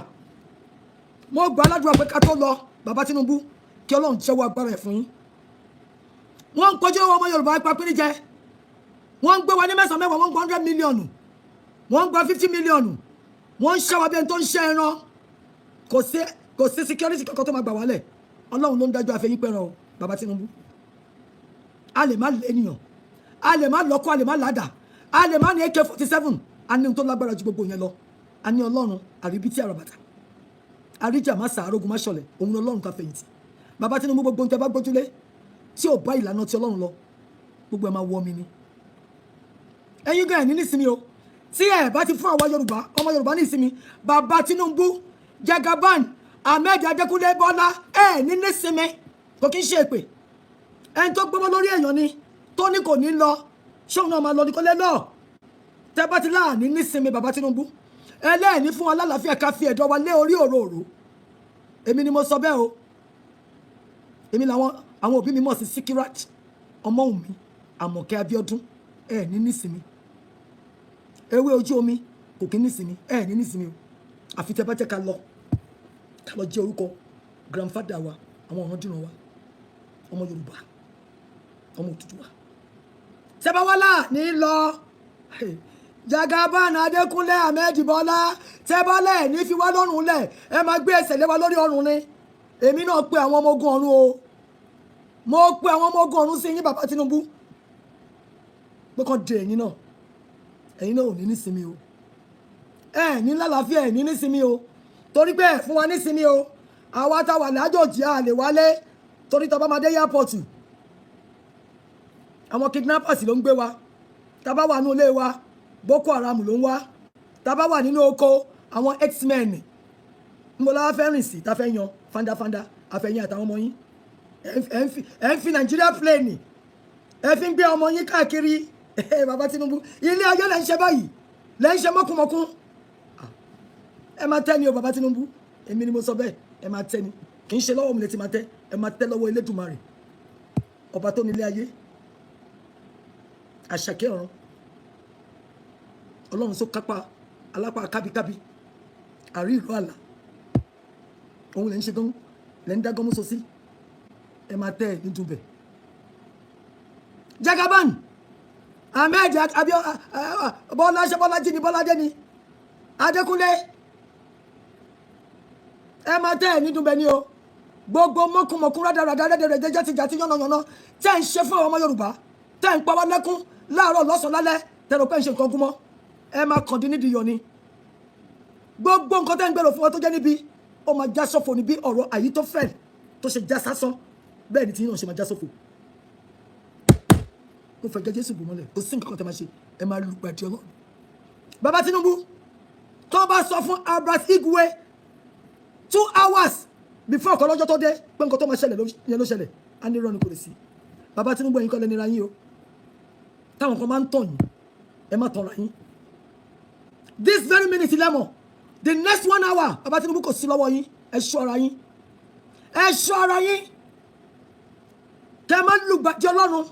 mo gbà á ládùúà pé ká tó lọ, bàbá Tinubu, kí Ọlọ́run jẹ́wọ́ agbára ẹ̀ fún yín. Wọ́n ń kojú ọmọ Yorùbá ipa pín jẹ, wọ́n ń gbé wa ní mẹ́sàn-án mẹ́wàá, wọ́n ń gba 100 million, wọ́n ń gba 50 million, wọ́n ń ṣẹ́ wa bí ẹni tó ń ṣẹ́ ẹran. Kò sí security kankan tó máa gbà wálẹ̀. Ọlọ́run ló ń dájọ́ àfẹ́yìn pẹ̀rọ o. Bàbá Tinubu, a lè má lẹ́nìyàn, a lè má lọ́kọ́, a lè má ládàá, a lè má ní AK-47. A ní ohun tó lágbára ju gbogbo yẹn lọ. A ní Ọlọ́run àríbítí àràbàtà, àríjà má sàárógun má ṣọlẹ̀. Òun Ọlọ́run ká fẹ̀yìntì. Bàbá Tinubu, gbogbo ohun tẹ́ bá gbójúlé tí ò bá ìlànà ti Ọlọ́run lọ, gbogbo ẹ̀ máa wọ mi ni. Ẹ̀yin gan ẹ̀ ní nísìmí o. Tí ẹ bá ti fún àwa Yorùbá, ọmọ Yorùbá ní ìsinmi, bàbá Tinubu, Jagaban, Ahmed Adékúnlé Bọ́lá, ẹ ní nísìmí. Kò kí ń ṣe èpè. Ẹni tó gbọ́mọ lórí èèyàn ni tó ní kò ní lọ, ṣóun náà máa lọ ní kò lè lọ. Tẹ́ bá ti láàní nísìmí, bàbá Tinubu, ẹlẹ́ẹ̀ní fún wa lálàáfíà, ká fi ẹ̀dọ̀ wa lé orí òróró. Èmi ni mo sọ bẹ́ẹ̀ o. Èmi làwọn àwọn òbí mi mọ̀ sí Sikirat Ọmọ́wùnmí Àmọ̀kẹ́ Abíọ́dún. Ẹ ní nísinmi. Ewé ojú omi kò kí nísinmi. Ẹ ní nísinmi o, àfi tẹ bá jẹ́ ká lọ jẹ́ orúkọ grandfather wa, àwọn ọ̀ràndìrán wa, ọmọ Yorùbá, ọmọ Odùduwà. Tẹ́báwálà ní lọ, Jagaban Adékúnlé Ahmed Bọ́lá, tẹ́bálẹ̀ ní fi wá lọ́rùn lẹ̀, ẹ máa gbé ẹsẹ̀ lé wa lórí ọrùn ni. Èmi náà pe àwọn ọmọ ogun ọ̀run o. Mo pe àwọn ọmọ ogun ọ̀run sí yín, bàbá Tinubu, pé kàn de ẹ̀yin náà. Ẹ̀yin náà ò ní nísinmi o. Ẹ ní lálàáfíà, ẹ̀ ní nísinmi o, torí pé ẹ fún wa nísinmi o. Àwa táwa lájòjì, a lè wálé, torí tá bá máa dé airport, àwọn kidnappers ló ń gbé wa. Tá bá wà nínú ilé wa, Boko Haram ló ń wá. Tá bá wà nínú oko, àwọn herdsmen ń bọ́. Láwa fẹ́ rìn sí tá fẹ́ yan fandafanda àfẹ̀yìn àtàwọn ọmọ yín. Ẹ̀ ń fi Nàìjíríà plane, ẹ fi ń gbé ọmọ yín káàkiri. Bàbá Tinubu, ilé ayé lẹ́ ń ṣe báyìí, lẹ́ ń ṣe mọ́kùmọ́kùn. Ẹ máa tẹ́ ni o, bàbá Tinubu. Èmi ni mo sọ bẹ́ẹ̀. Ẹ máa tẹ́ ni. Kì í ṣe lọ́wọ́ mi lè ti máa tẹ́. Ẹ máa tẹ́ lọ́wọ́ Elédùmarè, ọba tó nílé ayé, àṣàkẹ́ ọ̀run, Ọlọ́run tó kápá alápá kábíkábí, àrí ìlú àlà. Òun lẹ́ ń ṣe gán, lẹ́ ń dá gánmú so sí. Ẹ máa tẹ́ ẹ ní dùbẹ̀. Jagaban Ahmed Abio Bọ́lá, ṣe Bọ́lájí ni, Bọ́ládé ni, Adékúnlé, ẹ máa tẹ́ ẹ ní dùbẹ̀ ni o. Gbogbo mọ́kùmọ̀kùn, rádaràdà, rẹ́dẹ̀rẹ́dẹ́, játijàti, yánnayànna tẹ́ ń ṣe fún àwọn ọmọ Yorùbá, tẹ́ ń pa wá lẹ́kún láàárọ̀, lọ́sàn-án, lálẹ́, tẹ́ rò pé ń ṣe nǹkan gúnmọ́, ẹ máa kàn dín nídìí yọ ni. Gbogbo nǹkan tẹ́ ń gbèrò fún wa tó jẹ́ níbi, ó máa já sọ́fò ní. Bí ọ̀rọ̀ Àyítọ́fẹ́ tó ṣe já sásán, bẹ́ẹ̀ ni tí yín náà ṣe máa já sọ́fò. Mo fẹ́ jẹ́ Jésù bò mọ́lẹ̀. Kò sí nǹkan kan tẹ́ máa ṣe, ẹ máa lùgbàdì Ọlọ́run. Bàbá Tinubu, tó bá sọ fún Albert Igwe 2 hours before ọkọ̀ lọ́jọ́ tó dé pé nǹkan tó máa ṣẹlẹ̀ yẹn ló ṣẹlẹ̀, á ní irọ́ ni, kò lè sí. Bàbá Tinubu, ẹ̀yin kọ́ lẹ́ni ra yín o. Táwọn kan máa ń tàn yín, ẹ má tàn ra yín. This very minute lẹ́mọ̀, the next one hour, bàbá Tinubu, kò sí lọ́wọ́ yín. Ẹ ṣọ́ ara yín, ẹ ṣọ́ ara yín, kẹ má lùgbàdì Ọlọ́run,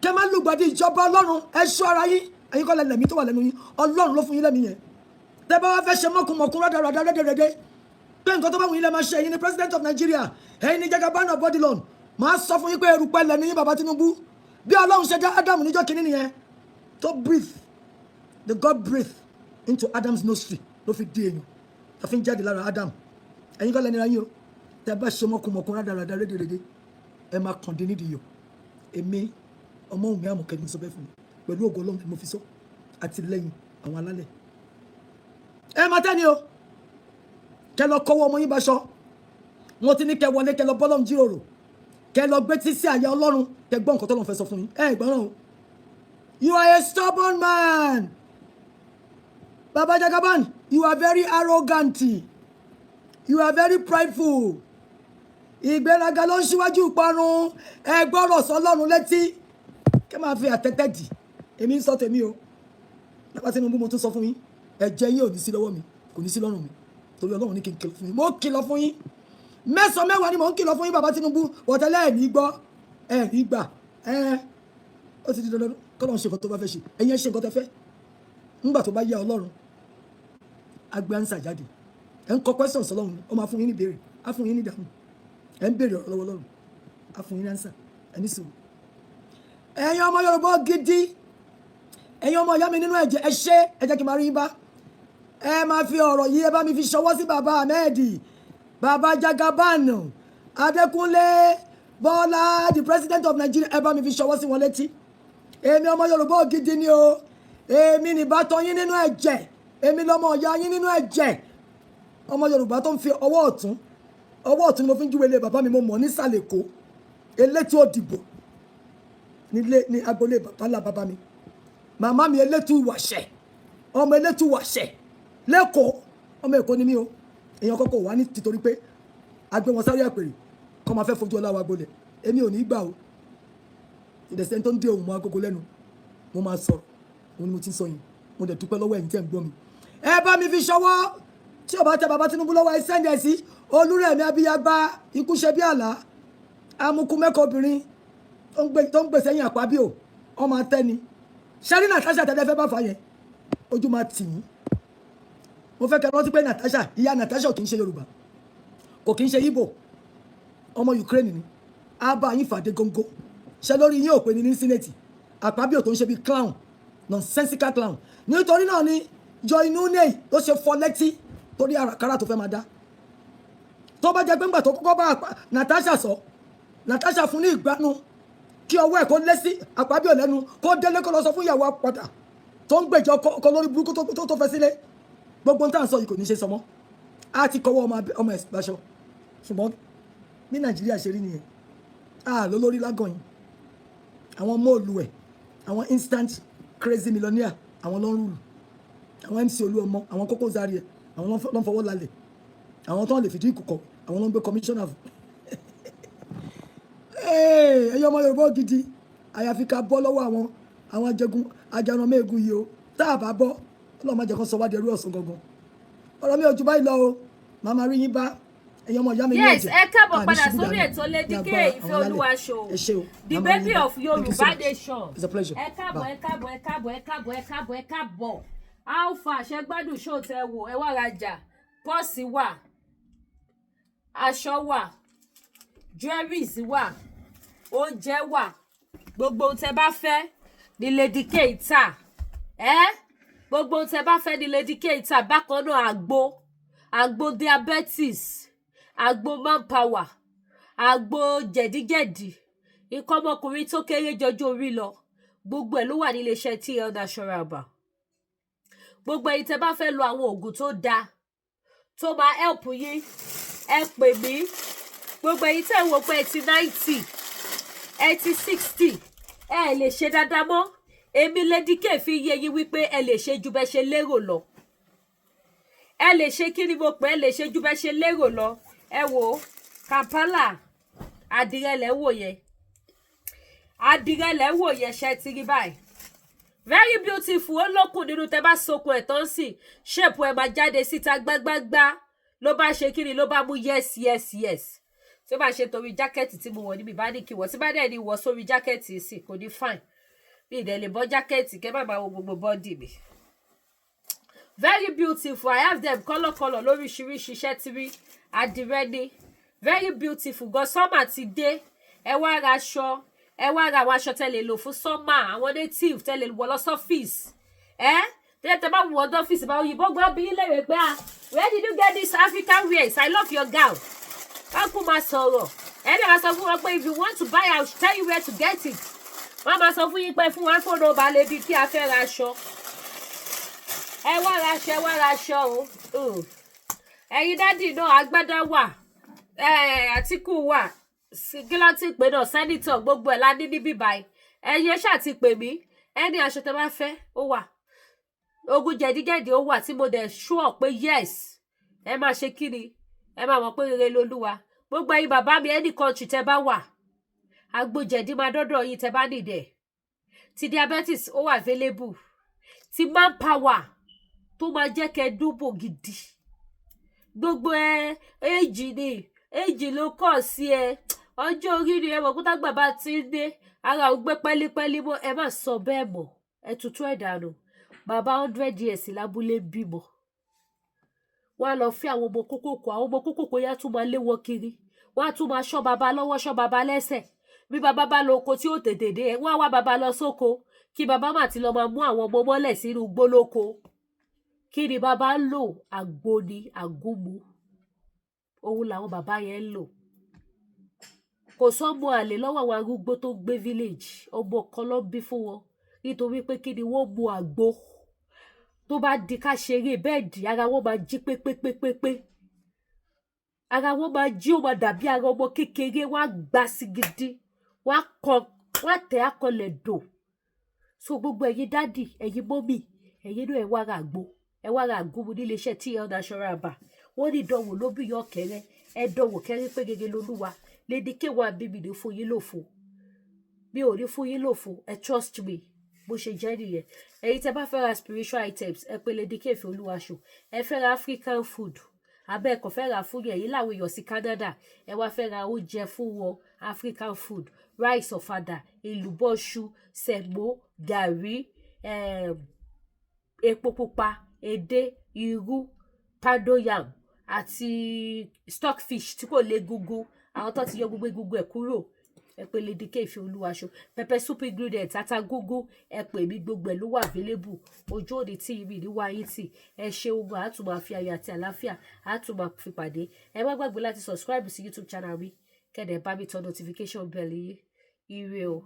kẹ má lùgbàdì ìjọba Ọlọ́run. Ẹ ṣọ́ ara yín. Ẹ̀yin kọ́ lẹ́mí tó wà lẹ́nu yín, Ọlọ́run ló fún yín lẹ́mí yẹn. Tẹ́ bá wá fẹ́ ṣe mọ́kùnmọ́kùn, rádaràdà, rẹ́dẹ̀rẹ́dẹ́, pé nǹkan tó bá wù yín lẹ́ máa ṣe, ẹ̀yin ni president of Nigeria, ẹ̀yin ni Jagaban of Babylon, máa sọ fún yín pé erùpẹ̀ lẹ̀ ní yín, bàbá Tinubu. Bí Ọlọ́run ṣe dá Ádámù níjọ́ kínní nìyẹn, tó breathe, the God breathe into Adam's nostril, ló fi di èèyàn tó fi ń jáde lára Adam. Ẹ̀yin kọ́ lẹ́ni ra yín o. Tẹ́ bá ṣe mọ́kùnmọ́kùn, rádaràdà, rédèrèdè, ẹ máa kàn dín nídìí yọ. Èmi Ọmọ́wùnmí Àmọ̀kẹ́ ni mo sọ bẹ́ẹ̀ fún mi. Pẹ̀lú ògo Ọlọ́run ni mo fi sọ, àtìlẹ́yìn àwọn alálẹ̀. Ẹ máa tẹ́ ni o. Kẹ lọ kọ́wọ́ ọmọ yín bá ṣọ. Wọ́n ti ní kẹ wọlé, kẹ lọ bọ́lọ́run jíròrò, kẹ lọ gbé tí sí àyà Ọlọ́run, kẹ gbọ́ nǹkan tọ́lọ́run fẹ́ sọ fún yín. Ẹ gbọ́ràn o. You are a stubborn man, Baba Jagaban. You are very arrogant, you are very prideful. Ìgbéraga ló ń ṣíwájú ìparun. Ẹ gbọ́rọ̀ sọ́lọ́run létí, kẹ máa fi àtẹ́tẹ́ dì. Èmi ń sọ tèmi o. Bàbá Tinubu, mo tún sọ fún yín, ẹ̀jẹ̀ yín ò ní sí lọ́wọ́ mi, kò ní sí lọ́rùn mi, torí Ọlọ́run ní kí n kìlọ̀ fún yín. Mo kìlọ̀ fún yín, mẹ́sàn-án mẹ́wàá ni mò ń kìlọ̀ fún yín, bàbá Tinubu. Wọ̀tẹ́lẹ̀ ẹ̀ ní gbọ́, ẹ̀ ní gbà. Ẹ̀ ó ti di dandan kọ́lọ́run ṣe nǹkan tó bá fẹ́ ṣe. Ẹ̀yin ẹ̀ ṣe nǹkan tẹ́ fẹ́. Ńgbà tó bá yá, Ọlọ́run á gbé answer jáde. Ẹ̀ ń kọ questions Ọlọ́run, ó máa fún yín ní ìbéèrè, á fún yín ní ìdáhùn. Ẹ̀ ń béèrè ọ̀rọ̀ lọ́wọ́ Ọlọ́run, á fún yín ní answer. Ẹ̀ ní sùúrù. Ẹ̀yin ọmọ Yorùbá gidi, ẹ̀yin ọmọ ìyá mi nínú ẹ̀jẹ̀, ẹ ṣé. Ẹ jẹ́ kí n máa rí yín bá. Ẹ máa fi ọ̀rọ̀ yìí, ẹ bá mi fi ṣọwọ́ sí bàbá Ahmed, bàbá Jagaban Adékúnlé Bọ́lá, the president of Nigeria. Ẹ bá mi fi ṣọwọ́ sí wọn létí. Èmi ọmọ Yorùbá gidi ni o. Èmi nìbátan yín nínú ẹ̀jẹ̀, èmi lọmọ ìyá yín nínú ẹ̀jẹ̀, ọmọ Yorùbá tó ń fi ọwọ́ ọ̀tún, ọwọ́ ọ̀tún ni mo fi ń júwe ilé bàbá mi. Mo mọ̀ nísàlẹ̀ Èkó, elétí òdìbò nílé ní agboolé bàbá ńlá bàbá mi. Màmá mi, elétú wàṣẹ, ọmọ elétú wàṣẹ lẹ́kọ̀ọ́. Ọmọ Èkó ni mí o. Èèyàn kọ́kọ́ wà ní títorí pé a gbé wọn sáré àpèrè kọ́ máa fẹ́ fojú ọlá wa gbolẹ̀. Èmi ò ní gbà o. Ìdẹ̀sẹ̀ tó ń dé òun mọ́ agogo lẹ́nu, mo máa sọ̀rọ̀. Òun ni mo ti ń sọ yìí. Mo dẹ̀ dúpẹ́ lọ́wọ́ ẹ̀yin tẹ́ ń gbọ́ mi. Ẹ bá mi fi ṣọwọ́. Tí ó bá tẹ bàbá Tinubu lọ́wọ́, ẹ send ẹ̀ sí Olúrẹ̀mí Abíyágbá, ikú ṣe bí àlá, amukú mẹ́kọ̀ọ́ obìnrin tó ń gbé sẹ́yìn àpábíò, ọmọ atẹ́ni ṣẹ́rí. Natasha tẹ́lẹ̀ fẹ́ bá fà yẹn, ojú máa tì yín. Mo fẹ́ kẹ́ rántí pé Natasha, ìyá Natasha ò kì í ṣe Yorùbá, kò kì í ṣe Igbo, ọmọ Ukraine ni. Á bá yín fàdé góńgó ṣe lórí yín ò pé ní ní Senate. Àpábíò tó ń ṣe bí clown, nonsensical clown. Nítorí náà ni Joy Nunieh ló ṣe fọ́ létí, torí àràkàrà tó fẹ́ máa dá. Tó bá jẹ́ pé ńgbà tó kọ́kọ́ bá Natasha sọ, Natasha fún ní ìgbánu kí ọwọ́ ẹ̀ kó lé sí Àpábíò lẹ́nu, kó délé, kó lọ sọ fún ìyàwó àpàdà tó ń gbèjọ kọ lórí burúkú tó fẹ́ sílé, gbogbo ń tà ń sọ yìí kò ní ṣe sọmọ́. Á ti kọwọ́ ọmọ ẹ̀ gbaṣọ. Ṣùgbọ́n bí Nàìjíríà ṣe rí nìyẹn, á ló lórí lágàn yìí. Àwọn móòlù ẹ̀, àwọn instant crazy millionaire, àwọn ló ń rule. Àwọn MC Olúọmọ, àwọn Koko Zaria, àwọn ló ń fọwọ́ lálẹ̀. Àwọn tó ń lè fìdí ìkùkọ, àwọn ló ń gbé commissioner fún. Ẹ̀yin ọmọ Yorùbá gidi, àyàfi ká bọ́ lọ́wọ́ àwọn ajẹgun ajaranmẹ́gun yìí o. Tá a bá bọ́, Ọlọ́run má jẹ́ kó sọ wá di ẹrú ọ̀sán gangan. Ọ̀rọ̀ mi ò jù báyìí lọ o. Màá máa rí yín bá, ẹ̀yin ọmọ ìyá mi ní Yes. ẹ̀jẹ̀. Ẹ káàbọ̀ Àní padà ṣubú sórí dànù ètò Lady ní K agbára Ìfẹ́ àwọn alálẹ̀. Olúwa show, Ẹ ṣé o. the Màá máa rí baby yín bá. of Thank you so Yorùbá much. nation. It's a pleasure. Ẹ káàbọ̀. Bye. Ẹ káàbọ̀, ẹ káàbọ̀, ẹ káàbọ̀, ẹ káàbọ̀, ẹ káàbọ̀. Alpha ṣẹgbádùn show tẹ wò. Ẹ wá rajà. Purse wà, aṣọ wà, jewelries wà, oúnjẹ wà, gbogbo ohun tẹ bá fẹ́ ní Lady K tà ẹ́. Gbogbo ohun tẹ bá fẹ́ ní Lady K tà. Bákan náà, àgbo diabetes, àgbo manpower, àgbo jẹ̀díjẹ̀dí, nǹkan ọmọkùnrin tó kéré jọjọ́ orí lọ, gbogbo ẹ̀ ló wà nílé iṣẹ́ TL Natural Herbal. Gbogbo ẹ̀yin tẹ́ bá fẹ́ lo àwọn oògùn tó dáa tó máa help yín, ẹ pè mí. Gbogbo ẹ̀yin tẹ́ ń wò pé ẹ ti 90, ẹ ti 60, ẹ lè ṣe dáadáa mọ́, èmi Lady K fi yé yín wípé ẹ lè ṣe ju bẹ́ ṣe lérò lọ. Ẹ lè ṣe, kí ni mo pè é, lè ṣe ju bẹ́ ṣe lérò lọ. Ẹ wò ó, Kampala àdìrẹ lẹ wò yẹn, àdìrẹ lẹ wò yẹn. Ṣe ti rí báyìí? Very beautiful. Ó lókun nínú. Tẹ bá sokun ẹ̀ tán sí, shape ẹ̀ máa jáde síta gbágbágbá. Ló bá ṣe kí ni, ló bá mú. Yes, tí ó bá ṣe torí jacket tí mo wọ̀ níbi bá ní kí wọ̀, tí bá dẹ̀ ní wọ̀ sórí jacket sí, kò ní fine. Bí ìdẹ̀ lè bọ́ jacket, kẹ́ má máa wo gbogbo body mi. Very beautiful. I have them colour colour lóríṣiríṣi. Iṣẹ́ tí rí àdìrẹ ni, very beautiful gan. Summer ti dé, ẹ wá ra aṣọ, ẹ wá ra àwọn aṣọ tẹ́ lè lò fún summer, àwọn native tẹ́ lè wọ̀ lọ sọ́fíìsì. Ẹ tẹ́lẹ̀ tẹ́ bá wọ̀ ọdọ́ ọ́fíìsì bá òyìnbó gbọ́ bí léèrè pé, "Ah, where did you get this African wears? I love your gown." Wọ́n kú máa sọ̀rọ̀. Ẹ dẹ̀ máa sọ fún wọn pé, "If you want to buy, I will tell you where to get it." Wọ́n máa sọ fún yín pé fún wa phone number Lady kí a fẹ́ ra aṣọ. Ẹ wá ra aṣọ, ẹ wá ra aṣọ o. Ẹ̀yin daddy náà, agbádá wà, Àtìkù wà, kí ló ti pè náà, senator, gbogbo ẹ̀ la ní níbí báyìí. Ẹ̀yin ẹ ṣáà ti pè mí. Ẹni aṣọ tẹ bá fẹ́, ó wà. Ogun jẹ̀díjẹ̀dí ó wà, tí mo dẹ̀ sure pé yes, ẹ máa ṣe kí ni, ẹ máa mọ̀ pé rere lolúwa. Gbogbo ẹ̀yin bàbá mi, any country tẹ bá wà, àgbo jẹ̀dí máa dọ́dọ̀ yín tẹ bá nìdẹ̀. Ti diabetes ó wà available, ti manpower tó máa jẹ́ kẹ́ dúbò gidi. Gbogbo ẹ èjì ni, èjì ló kọ̀ sí ẹ, ọjọ́ orí ni. Ẹ mọ̀ kó tágbà bá ti ń dé, ara ò gbé pẹ́lípẹ́lí mọ́. Ẹ má sọ bẹ́ẹ̀ mọ́, ẹ tutù ẹ̀ dànù. Bàbá 100 years lábúlé bímọ, wọ́n á lọ fẹ́ àwọn ọmọ kókòkò. Àwọn ọmọ kókòkò yẹn á tún máa lé wọn kiri, wọ́n á tún máa ṣọ́ bàbá lọ́wọ́, ṣọ́ bàbá lẹ́sẹ̀. Bí bàbá bá lọ oko tí ó tètè dé, wọ́n á wá bàbá lọ sóko, kí bàbá má ti lọ máa mú àwọn ọmọ mọ́lẹ̀ sínú gbólóko. Kí ni bàbá ń lò? Àgbo ni, àgúnmu òun làwọn bàbá yẹn ń lò. Kò sọ́mọ àlè lọ́wọ́ àwọn arúgbó tó ń gbé village. Ọmọ kan ló ń bí fún wọn, nítorí pé kí ni? Wọ́n mu àgbo. Tó bá di ká ṣeré bed, ara wọn máa jí pépépépépé, ara wọn máa jí, ó máa dàbí ara ọmọ kékeré. Wọn á gbá sí gidi, wọn á kọ, wọn á tẹ̀ akọlẹ̀ dò. So gbogbo ẹ̀yin daddy, ẹ̀yin mummy, ẹ̀yin náà, ẹ wá ra àgbo, ẹ wá ra àgúnmu nílé iṣẹ́ TL Natural Herbal. Wọ́n ní ìdánwò ló bí yọ kẹrẹ, ẹ dánwò kẹrẹ pé gẹ́gẹ́ lolúwa. Lady K1 bíbí ní fún yín lòfo, mi ò ní fún yín lòfo. Ẹ trust me, bó ṣe jẹ́ nìyẹn. Ẹ̀yin tẹ́ bá fẹ́ ra spiritual items, ẹ pè Lady K Ìfẹ́ Olúwa show. Ẹ fẹ́ ra African food, Abẹ́ ẹ̀kọ́ fẹ́ ra fún yẹn yìí láwọn èèyàn sí Canada, ẹ wá fẹ́ ra oúnjẹ fún wọn, African food, rice, ọ̀fadà, èlùbọ́ṣu, semo, gàrí, epo pupa, edé, irú, poundo yam àti stockfish tí kò lé egungun, àwọn tó ti yọ gbogbo egungun ẹ̀ kúrò. Ẹ pè Lady K Ìfẹ́ Olúwaṣọ. Pepper soup ingredient, ata gúngún, ẹ pè mí, gbogbo ẹ̀ ló wà available. Ojú òní tí ibi ní wáyé tì. Ẹ ṣe ogun, àtúmọ̀ àfi ayọ̀ àti àlàáfíà àtúmọ̀ fi pàdé. Ẹ má gbàgbé láti subscribe sí YouTube channel mi, kẹ́dẹ̀ bá mi tọ notification bell yín. Ire o.